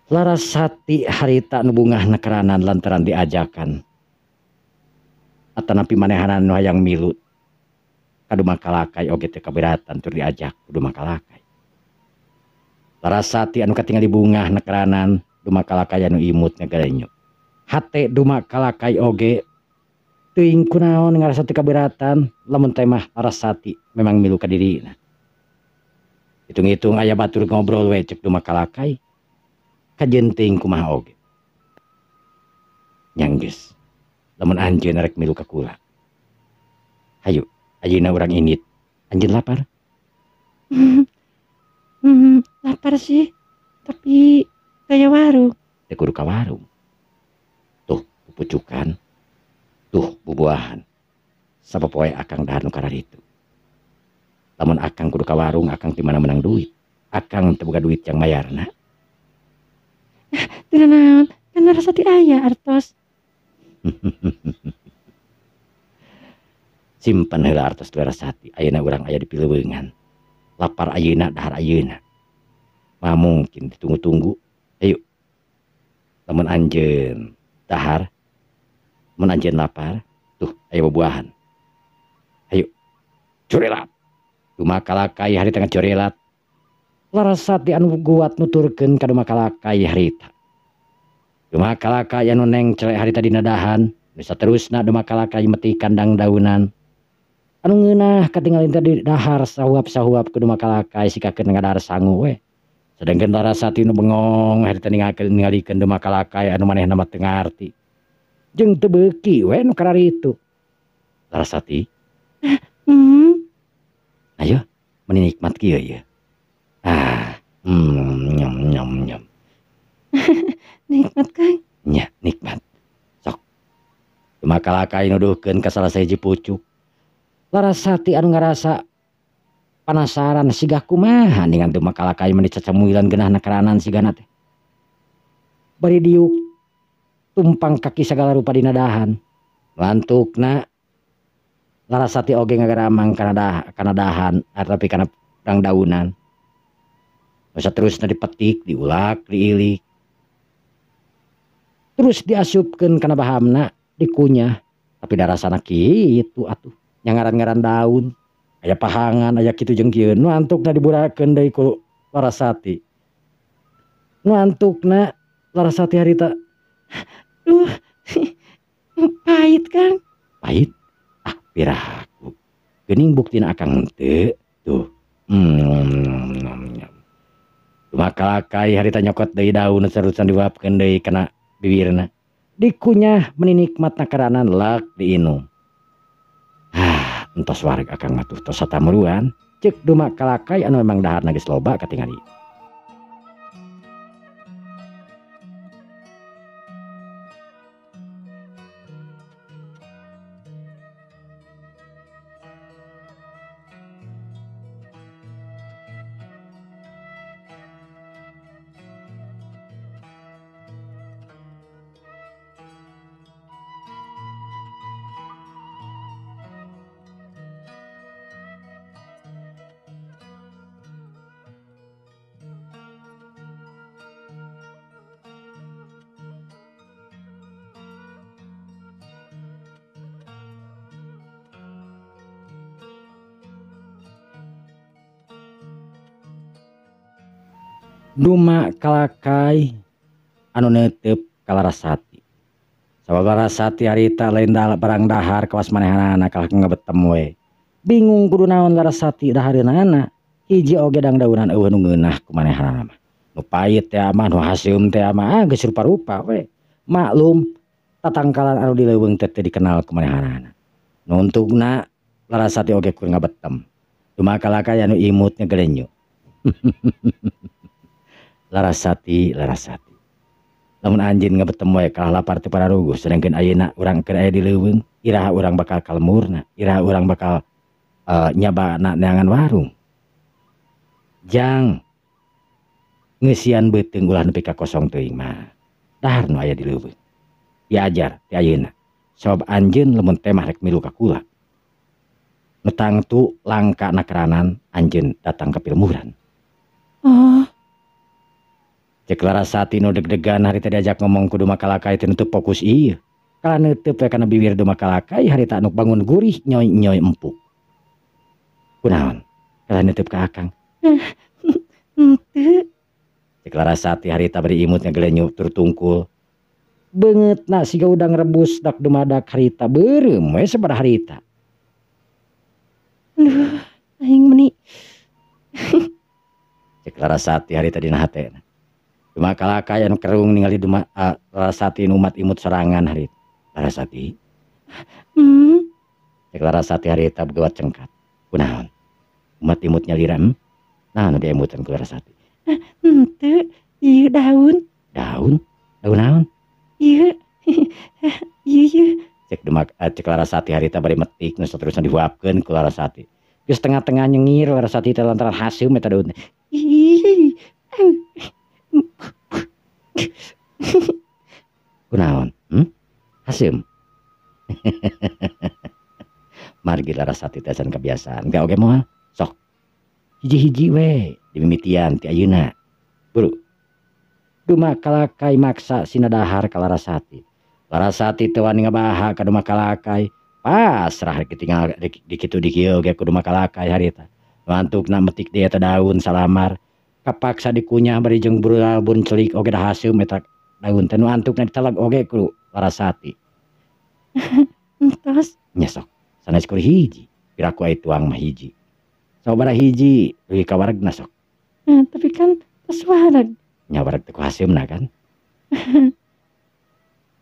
Larasati harita nu bungah nakeranan lantaran diajakan. Atanapi manehanan nu hayang milu ka Dumakalakai oge teu kaberatan tur diajak ku Dumakalakai. Larasati anu katingali bungah nakeranan Dumakalakai anu imut ngagelenyo. Hate Dumakalakai oge teuing kunaon ngarasa teu kaberatan lamun teh mah Larasati memang milu ka dirina. Hitung-hitung aya batur ngobrol we cek Dumakalakai kajeun teuing kumaha oge. Nyanggeus lamun anjeun rek milu ka kula. Hayu ayeuna urang indit. Anjeun lapar? Lapar sih, tapi gaya warung. Teu kudu ka warung. Tuh pupucukan, tuh bubuahan. Sapopoe Akang dahar nu kararitu. Lamun Akang kudu ka warung, Akang ti mana menang duit. Akang teu boga duit yang mayarna. Teu naon, kan Larasati aya artos. Simpen heula artos Larasati, ayeuna urang aya di pileuweungan. Lapar ayeuna dahar ayeuna. Mah mungkin ditunggu-tunggu. Ayo. Lamun anjeun dahar, lamun anjeun lapar, tuh aya bubuahan. Ayo. Corelat. Dumakalakai harita ngacorelat. Larasati anu guat nuturkeun ka Dumakalakai harita. Dumakalakai anu nengcle harita dina dahan, nu saterusna Dumakalakai meti kandang daunan. Anu ngeunah katingalin teh di dahar sahuap-sahuap ku Dumakalakai sikakeun ngadahar sangu we. Sedangkan Larasati nu bengong harita ningalikeun Dumakalakai anu manehna mah teu ngarti. Jeung teu beuki we nu kararitu. Larasati. Ayo meni nikmat kieu ye. Ah, nyam nyam nyam. Nikmat Kang. Nya, nikmat. Sok. Dumakalakai nuduhkeun ka salah sahiji pucuk. Larasati anu ngarasa panasaran sigah kumaha dengan Dumakalakai meni cacamuilan geunahna karanan sigana teh. Bari diuk tumpang kaki sagala rupa dina dahan. Lantukna Larasati oge ngagaramang kana dahan atapi kana dangdaunan. Nu saterusna dipetik, diulak, diilik. Terus diasupkeun kana bahamna, dikunyah. Tapi darasana kitu atuh, nya ngaran-ngaran daun. Aya pahangan, aya kitu jeung kieu. Nu antukna diburakeun deui ku Larasati. Nu antukna Larasati harita. Duh, pahit Kang. Pahit? Ah, piraku. Geuning buktina Akang henteu. Tuh. Dumakalakai harita nyokot deui daun sarusan diuapkeun deui kana bibirna. Dikunyah meni nikmatna karanan lak diinum. Ah, entos wareg Akang mah tuh tos satamuruan. Ceuk Dumakalakai anu memang daharna geus loba katingali. Dumakalakai anu neuteup ka Larasati. Sabab Larasati harita lain barang dahar kawas manehanana kalah ngabetem we. Bingung kudu naon Larasati dahareunana. Hiji oge dangdaunan eueuh nu ngeunah ku manehanana mah. Nu pahit teh mah, nu haseum teh mah, geus rupa-rupa we. Maklum tatangkalan anu di leuweung teh teu dikenal ku manehanana. Nuntugna Larasati oge kur ngabetem. Dumakalakay anu imut ngegelenyu. Larasati, Larasati. Lamun anjeun ngabetem wae kalah lapar teu pararuguh, sedangkeun ayeuna urang keur aya di leuweung, iraha urang bakal kalemurna, iraha urang bakal nyabana neangan warung. Jang ngeusian beuteung ulah nepi ka kosong teuing mah. Dahar nu aya di leuweung. Diajar ti ayeuna. Sabab anjeun lamun teh mah rek milu ka kula. Nu tangtu langka nakeranan anjeun datang ka pilmuran. Oh. Cek Larasati nu deg-degan harita diajak ngomong ku Dumakalakai teh nutup fokus ieu. Kala neuteub we kana bibir Dumakalakai harita anu bangun gurih nyoy-nyoy empuk. Kunaon? Kala neuteub ka akang. Henteu. Cek Larasati harita bari imut ngagelenyu tur tungkul. Beungeutna siga udang rebus dak dumadak harita beureum we sabaraha harita. Aduh, aing meuni. Cek Larasati harita dina hatena. Dumakalakai anu kerung ningali Larasati nu umat imut sorangan harita. Larasati. Cek Larasati harita begawat cengkat. Kunaon? Umat imut nyalira, Nah, nu diemutan ku Larasati. Henteu, ieu daun. Daun? Daun naon? Ieu. Ieu ieu. Cek cek Larasati harita bari metik nu saterusna dihuapkeun ku Larasati. Geus tengah-tengah nyengir Larasati teh lantaran haseum eta daun teh. Ih. Kunaon? Haseum. Margi Larasati teh can kebiasaan. Gak oge moal. Sok. Hiji-hiji we dimimitian ti ayeuna. Buru. Dumakalakai maksa sina dahar ka Larasati. Larasati teu wani ngabaha ka Dumakalakai. Pasrah rek ditinggal di kitu di kieu ge ku Dumakalakai harita. Mantukna metik deui eta daun salamar. Kapaksa dikunyah bari jeung buralbun celik oge da haseum eta daun teh nu antukna diteleg oge ku Larasati. Entos. Nya sok. Sanes kur hiji. Piraku aya tuang mah hiji. Sabaraha hiji leuwih ka waregna sok. Tapi kan tos wareg. Nya wareg teh ku haseumna kan.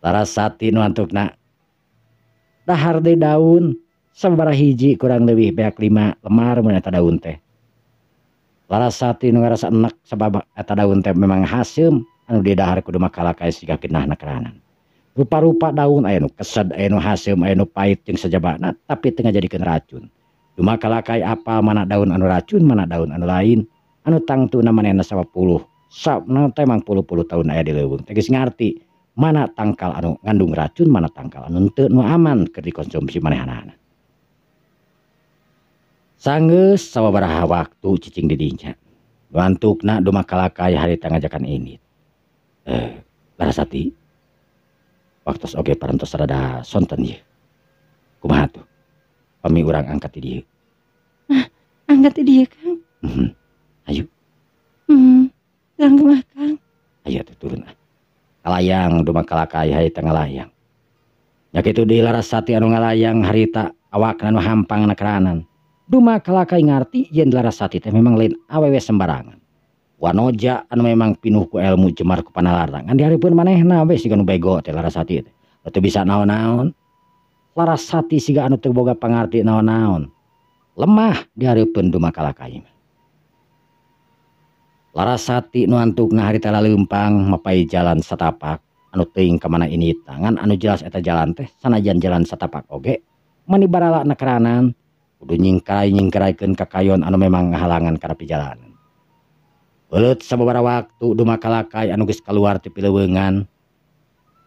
Larasati nu antukna dahar deui daun sabaraha hiji kurang leuwih beak 5 lemar mun eta daun teh. Larasati nu ngarasa enek sabab eta daun teh memang haseum anu didahar ku Dumakalakai siga genahna keranan. Rupa-rupa daun aya nu kesed, aya nu haseum, aya nu pahit jeung sajabana tapi teu ngajadikeun racun. Dumakalakai apal mana daun anu racun, mana daun anu lain. Anu tangtuna manehna 10. Sabna teh mang puluh-puluh tahun aya di leuweung. Teh geus ngarti mana tangkal anu ngandung racun, mana tangkal anu henteu nu aman keur dikonsumsi manehanana. Sanggeus sababaraha waktu cicing di dinya. Nu antukna Dumakalakai harita ngajakan ini. Larasati, waktos oge parantos rada sonten ieu. Kumaha tuh? Pami urang angkat di dieu. Angkat di dieu, Kang. Ayo. Langgemah, Kang. Ayo tuh turun ah. Ngalayang Dumakalakai harita ngalayang. Nya kitu deui Larasati anu ngalayang harita awakna nu hampang na keranan. Dumakalakai ngarti yen Larasati teh memang lain awewe sembarangan. Wanoja anu memang pinuh ku ilmu jemar ku panalarang. Ngan dihareupeun manehna we siga nu bego teh Larasati teh. Teu bisa naon-naon. Larasati siga anu teu boga pangarti naon-naon. Lemah dihareupeun Dumakalakai mah. Larasati nu antukna harita laleumpang mapai jalan satapak anu teuing ka mana ini tangan anu jelas eta jalan teh sanajan jalan satapak oge mani barala na keranan kudu nyingkarai-nyingkaraikeun ka kayon anu memang ngahalangan kana pijalanan. Beuleut sababaraha waktu Dumakalakai anu geus kaluar ti pileuweungan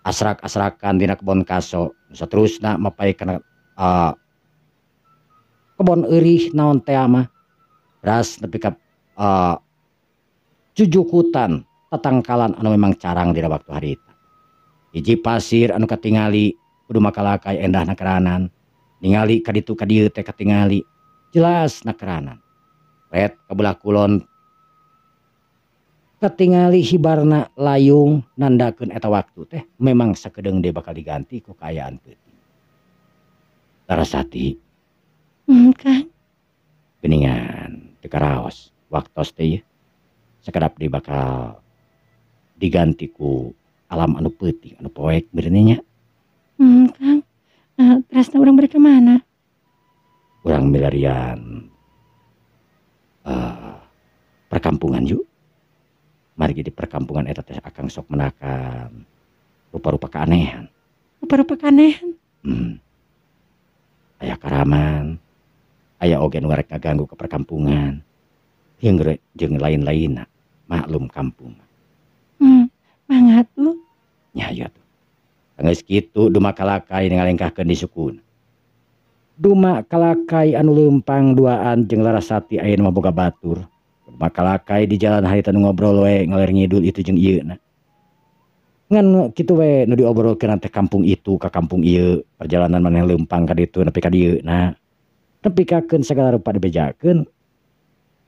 asrak-asrakan dina kebon kaso nu saterusna mapai kana kebon eurih naon tea mah beras nepi ka jujukutan tatangkalan anu memang carang dina waktu harita. Hiji pasir anu katingali ku Dumakalakai endah nakeranan ningali ka ditu ka dieu teh katingali jelas nakeranan. Ret ka belah kulon Katingali hibarna layung nandakeun eta waktu teh memang sakedeung deui bakal diganti ku kaayaan peuting. Larasati. Kang. Geuningan teu karaos waktos teh ieu. Sakedap deui bakal diganti ku alam anu peuting anu poek meureun nya. Kang. Terasna urang bade ka mana? Urang milarian perkampungan yuk. Margi di perkampungan eta teh akang sok menakan rupa-rupa keanehan. Rupa-rupa keanehan? Aya karaman, aya oge nu rek ngaganggu ke perkampungan. Jeung lain-lainna, maklum kampung. Mangga tuh. Nya hayu atuh. Geus kitu Duma Kalakai ngalengkahkeun di sukuna. Duma Kalakai anu leumpang duaan jeung Larasati ayeuna mah boga batur. Duma Kalakai di jalan harita nu ngobrol we ngaler ngidul itu jeung ieu na. Ngan kitu we nu diobrolkeun teh kampung itu ka kampung ieu, perjalanan maneh leumpang ka ditu nepi ka dieu na. Nepi kakeun sagala rupa dibejakeun.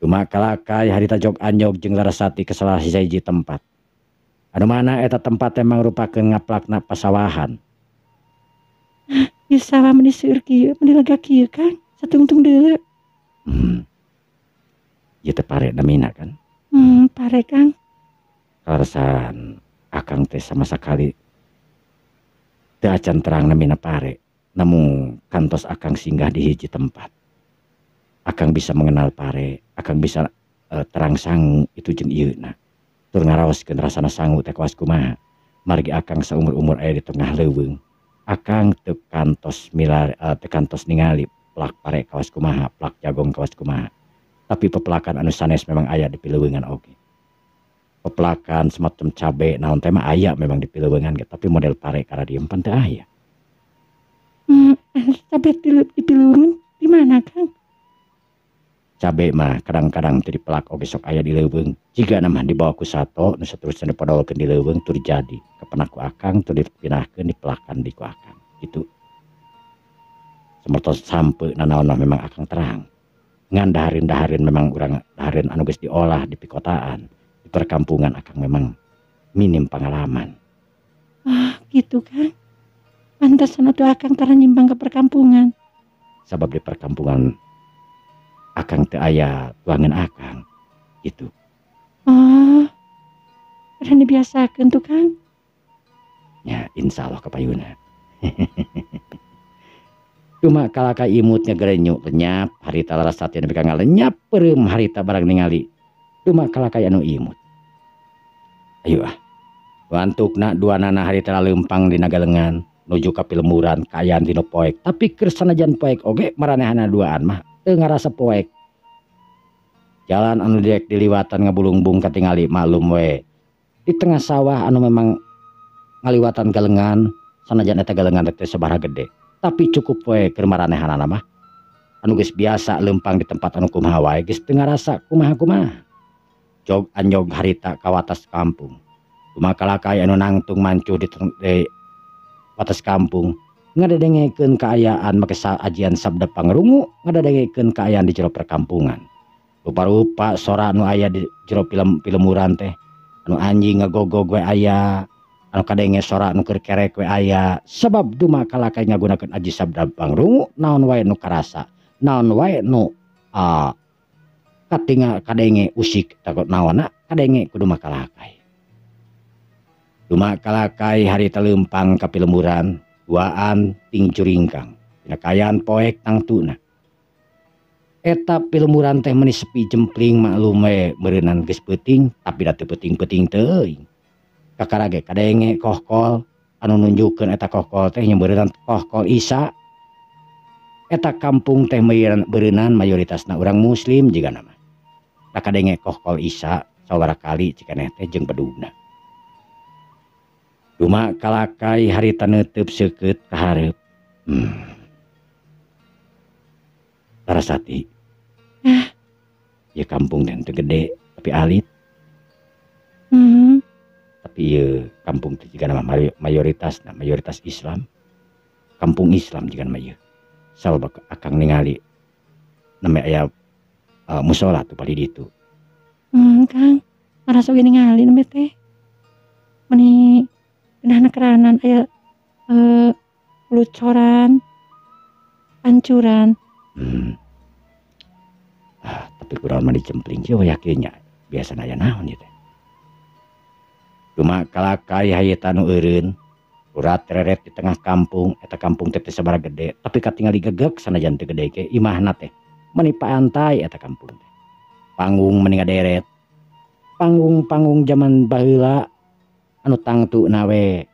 Duma Kalakai harita jog anjog jeung Larasati ke salah sahiji tempat. Anu mana eta tempat teh mangrupakeun ngaplakna pasawahan. Ieu sawah meni seueur kieu, meni lega kieu Kang, satungtung deuleu. Ieu teh pare namina kan? Pare Kang. Kaleresan akang teh sama sekali teu acan terang namina pare, namun kantos akang singgah di hiji tempat. Akang bisa mengenal pare, akang bisa terang sangu itu jeung ieu na. Tur ngaraoskeun rasana sangu teh kawas kumaha. Margi akang saumur-umur aya di tengah leuweung. Akang teu kantos milar, teu kantos ningali plak pare kawas kumaha, plak jagong kawas kumaha. Tapi pepelakan anu sanes memang aya di pileuweungan oge. Pepelakan semacam cabe naon teh mah aya memang di pileuweungan ge, tapi model pare karadieu pan teu aya. Cabe di pileuweungan di mana Kang? Cabe mah kadang-kadang teu dipelak oge sok aya di leuweung. Jigana mah dibawa ku sato nu saterusna dipodolkeun di leuweung tur jadi. Kapenak ku akang tur dipindahkeun dipelakan di ku akang. Gitu. Samertos sampe nanaon mah memang akang terang. Ngan dahareun-dahareun memang urang dahareun anu geus diolah di pikotaan, di perkampungan akang memang minim pengalaman. Ah, gitu Kang. Pantesan atuh akang tara nyimpang ke perkampungan. Sabab di perkampungan akang teu aya tuangan akang gitu. Oh, udah dibiasakeun tuh Kang. Ya, insya Allah kapayuna. Cuma kalaka imutnya gerenyuk lenyap harita Larasati nepi ka ngalenyap peureum harita barang ningali. Cuma kalaka anu imut. Ayo ah. Wantukna dua nana harita leumpang dina galengan nuju ka pilemburan kaayaan dina poek. Tapi keur sanajan poek oge maranehana duaan mah teu ngarasa poek. Jalan anu direk diliwatan ngabulungbung katingali maklum we. Di tengah sawah anu memang ngaliwatan galengan sanajan eta galengan teh sabaraha gede. Tapi cukup we keur maranehanana mah. Anu geus biasa leumpang di tempat anu kumaha wae geus teu ngarasa kumaha-kumaha. Jog anjog harita ka watas kampung. Kumaha kalakai anu nangtung mancuh di watas kampung ngadedengekeun kaayaan make ajian sabda pangrungu ngadedengekeun kaayaan di jero perkampungan. Rupa-rupa sora anu aya di jero pilemuran teh anu anjing ngagogog we aya, anu kadenge sora anu keur kerek we aya. Sebab Duma Kalakai ngagunakeun aji sabda pangrungu naon wae nu karasa, naon wae nu katingal kadenge usik takut naonna kadenge ku Duma Kalakai. Duma Kalakai harita leumpang ka pilemburan duaan ting curingkang dina kaayaan poek tangtuna. Eta pilemburan teh meuni sepi jempling maklum we meureunan geus peuting tapi da teu peuting-peuting teuing. Kakara ge kadenge kohkol anu nunjukkeun eta kohkol teh nyeureunnan kohkol Isa. Eta kampung teh beureunan mayoritasna urang muslim jigana mah. Da kadenge kohkol Isa sabaraha kali cikaneh teh jeung bedugna. Duma Kalakai harita neuteub seukeut ka hareup. Larasati. Ieu kampung teh teu gede tapi alit. Tapi ieu kampung teh jigana mah mayoritasna mayoritas Islam. Kampung Islam jigana mah ieu. Sabab akang ningali name aya musola tuh pali ditu. Kang, Ngarasa oge ningali nembe teh. Meni ngeunahna keranan aya lucoran, pancuran. Ah, tapi kurang mah dicempling kieu wayah kieu nya. Biasana aya naon ieu teh. Cuma kalakai harita nu eureun urat reret di tengah kampung, eta kampung teh teu sabaraha gede, tapi katingali gegek sanajan teu gede ge imahna teh. Meni paantai eta kampung teh. Panggung meni ngaderet. Panggung-panggung zaman baheula anu tangtuna we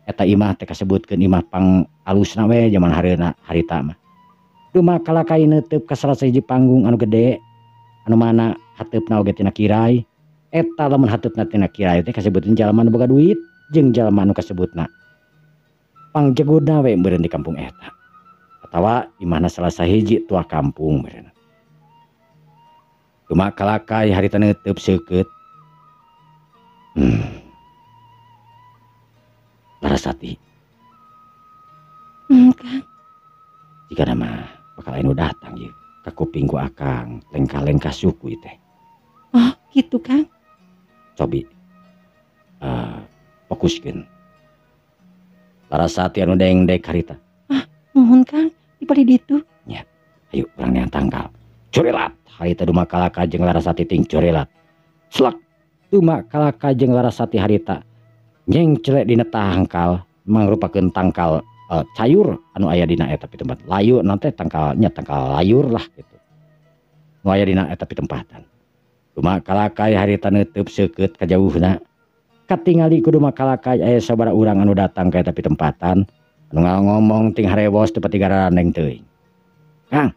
eta imah teh kasebutkeun imah pang alusna we zaman hareuna harita mah. Cuma kalakai neuteub ka salah sahiji panggung anu gede anu mana hateupna oge tina kirai. Eta lamun hateupna tina kirai teh kasebutkeun jalma anu boga duit jeung jalma anu kasebutna pangjegudna we meureun di kampung eta. Atawa imahna salah sahiji tua kampung meureun. Cuma kalakai harita neuteub seukeut. Larasati. Kang. Jika nama bakal anu datang ieu ka kuping ku akang lengkah-lengkah suku ieu teh. Oh, gitu Kang. Cobi fokuskeun. Larasati anu dengdek harita. Ah, nuhun Kang, di bali ditu. Nya, ayo urang neang tangkal. Corelat harita dumakalaka jeung Larasati ting corelat. Slak dumakalaka jeung Larasati harita nyengcelek dina tangkal mangrupakeun tangkal cayur anu aya dina eta pitempat. Layu nanti tangkalnya tangkal layur lah gitu. Nu aya dina eta pitempatan. Dumakalakai harita neuteub seukeut kajauhna. Katingali ku dumakalakai aya sabaraha urang anu datang ka eta pitempatan anu ngomong ting harewos teu pati garandeng teuing. Kang.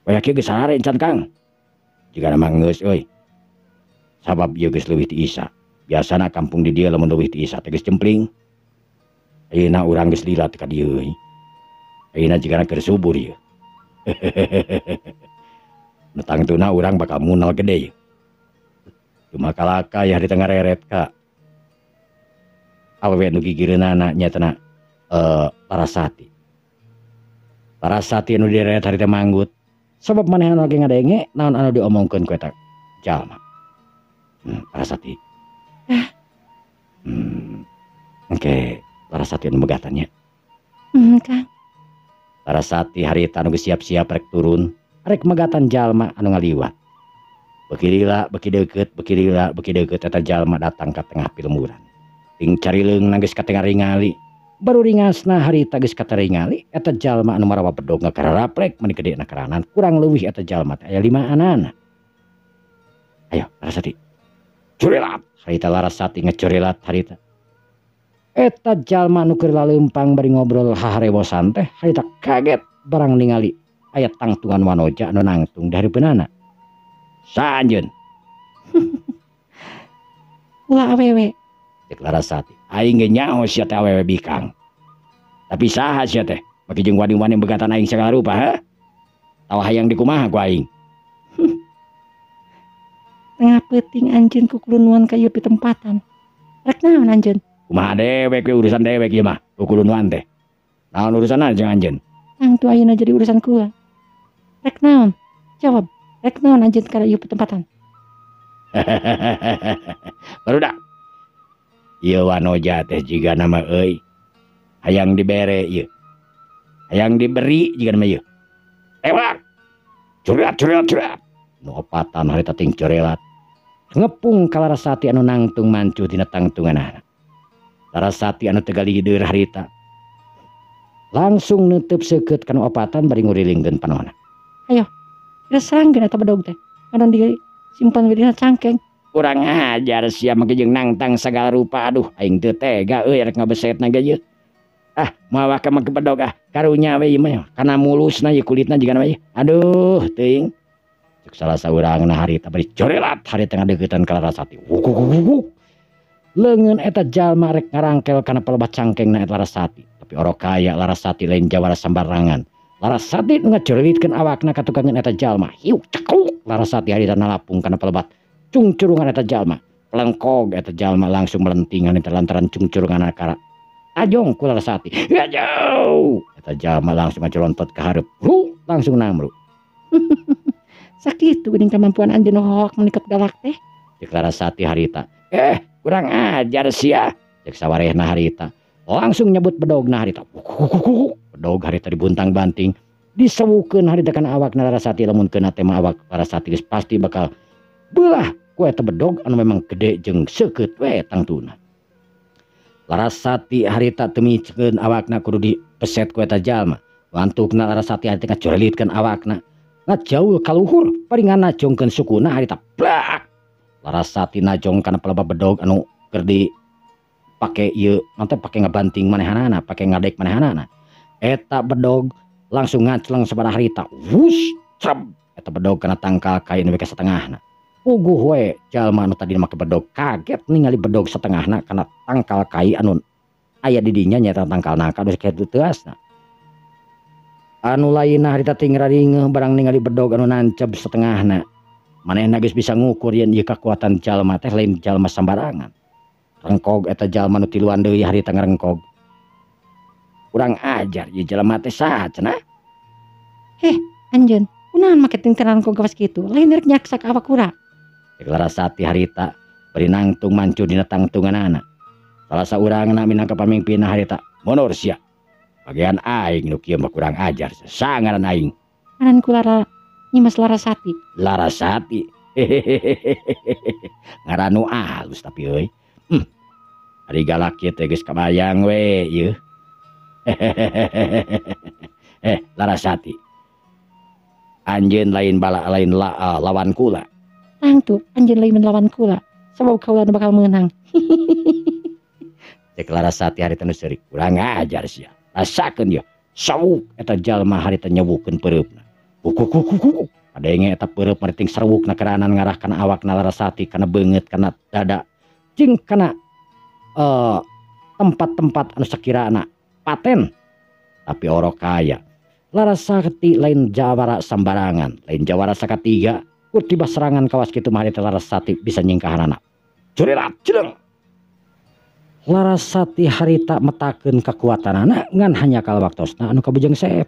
Wayah kieu geus sare encan Kang. Jigana mah geus euy. Sabab ieu geus leuwih ti Isa. Biasana kampung di dieu lamun leuwih ti Isa teh geus cempling. Ayeuna urang geus lila teh ka dieu euy. Ayeuna jigana keur subur ieu. Nu tangtuna urang bakal munal gede ieu. Dumakalaka ya harita ngareret ka awewe nu gigireunana nyaetana Larasati. Larasati nu direret harita manggut. Sabab manehna lagi ngadenge naon anu diomongkeun ku eta jalma. Larasati. Engke Larasati anu megatan nya. Kang. Larasati harita anu geus siap-siap rek turun, rek megatan jalma anu ngaliwat. Beuki lila, beuki deukeut, beuki lila, beuki deukeut eta jalma datang ka tengah pilemburan. Ting carileungna geus katingali. Baru ringasna harita geus kataringali eta jalma anu marawa bedog ngakararaplek meni gede na karanan kurang leuwih eta jalma teh aya limaanana. Ayo Larasati. Curilat harita Larasati ngecurilat harita. Eta jalma anu keur laleumpang bari ngobrol haharewosan teh harita kaget barang ningali aya tangtungan wanoja anu nangtung di hareupeunana. Saha anjeun? Ulah awewe. Cek Larasati. Aing ge nyaho sia teh awewe bikang. Tapi saha sia teh? Bagi jeung wani-wani begatan aing sagala rupa, ha? Tawa hayang dikumaha ku aing. Tengah peuting anjeun kukulunuan ka ieu pitempatan. Rek naon anjeun? Kumaha dewek we urusan dewek ieu mah, kukulunuan teh. Naon urusanna jeung anjeun? Tangtu ayeuna jadi urusan kula. Rek naon? Jawab. Rek naon anjeun ka ieu pitempatan? Barudak. Ieu wanoja teh jiga nama euy. Hayang dibere ieu. Hayang diberi jiga nama ieu. Tewak. Curat curat curat. Nu opatan harita ting corelat. Ngepung ka Larasati anu nangtung mancu dina tangtunganana. Larasati anu teu galieur harita. Langsung neuteub seukeut kana opatan bari ngurilingkeun panona. Ayo, geus serangkeun eta bedog teh. Anu disimpan we dina cangkeng. Kurang ajar sia make jeung nangtang sagala rupa. Aduh, aing teu tega euy rek ngabesetna ge ieu. Ah, moal waka make bedog ah. Karunya we ieu mah kana mulusna ieu kulitna jigana we. Aduh, teuing. Cek salah saurangna harita bari corelat harita ngadeuketan ka Larasati. Wuk. Leungeun eta jalma rek ngarangkel kana palebah cangkengna eta Larasati. Tapi orok kaya Larasati lain jawara sambarangan. Larasati nu ngacorelitkeun awakna ka tukangan eta jalma. Hiuk cekluk Larasati harita nalapung kana palebat cungcurungan eta jalma. Pelengkog eta jalma langsung melentingan eta lantaran cungcurungan kara tajong ku Larasati. Jauh eta jalma langsung ngacolontot ka hareup. Ru langsung namru. Sakitu geuning kamampuan anjeun hoak menikat galak teh. Cek Larasati harita. Kurang ajar sia. Cek sawarehna harita. Langsung nyebut bedogna harita. Bedog harita dibuntang-banting. Disewukeun harita kana awakna Larasati lamun keuna teh mah awak Larasati geus pasti bakal beulah ku eta bedog anu memang gede jeung seukeut we tangtuna. Larasati harita teu micekeun awakna kudu dipeset ku eta jalma. Wantukna Larasati harita ngacurelitkeun awakna. Ngajaul kaluhur paringan najongkeun sukuna harita blak. Larasati najong kana pelaba bedog anu keur dipake ieu nanti pake ngabanting manehanana, pake ngadek manehanana. Eta bedog langsung ngacleng sabaraha harita. Wus, creb. Eta bedog kana tangkal kai nu ka satengahna. Puguh we jalma anu tadi make bedog kaget ningali bedog setengahna kana tangkal kai anu aya di dinya nyaeta tangkal nangka nu sakitu teuasna. Anu lainna harita ting raringeuh barang ningali bedog anu nanceb setengahna. Manehna geus bisa ngukur yen ieu kakuatan jalma teh lain jalma sambarangan. Rengkog eta jalma nu tiluan deui harita ngarengkog. Kurang ajar ieu jalma teh saha cenah? Heh, anjeun, kunaon make ting rengkog kawas kitu? Lain rek nyaksa ka awak urang. Cek Larasati harita bari nangtung mancu dina tangtunganana. Salah saurangna minangka pamimpinna harita, "Mundur sia. Bagian aing nu kieu mah kurang ajar, sangaran aing." Ngaran ku Lara Nyimas Larasati. Larasati. Ngaran nu alus tapi euy. Ari galak ieu teh geus kabayang we ieu. Larasati. Anjeun lain bala lain lawan kula. Tangtu anjeun lain lawan kula. Sabab kaula nu bakal meunang. Cek Larasati harita nu seurik, kurang ajar sia. Rasakeun ieu. Sawuk eta jalma harita nyewukeun peureupna. Kukukukukuk. Kadenge eta peureub mah ting serwukna keranan ngarah kana awakna Larasati, kana beungeut, kana dada, jeung kana tempat-tempat anu sakirana paten. Tapi orok kaya. Larasati lain jawara sambarangan, lain jawara sakatiga. Kur tiba serangan kawas kitu mah harita Larasati bisa nyingkahanana. Curilat jeleng. Larasati harita metakeun kakuatanana ngan hanya kal waktosna anu kabujeng seep.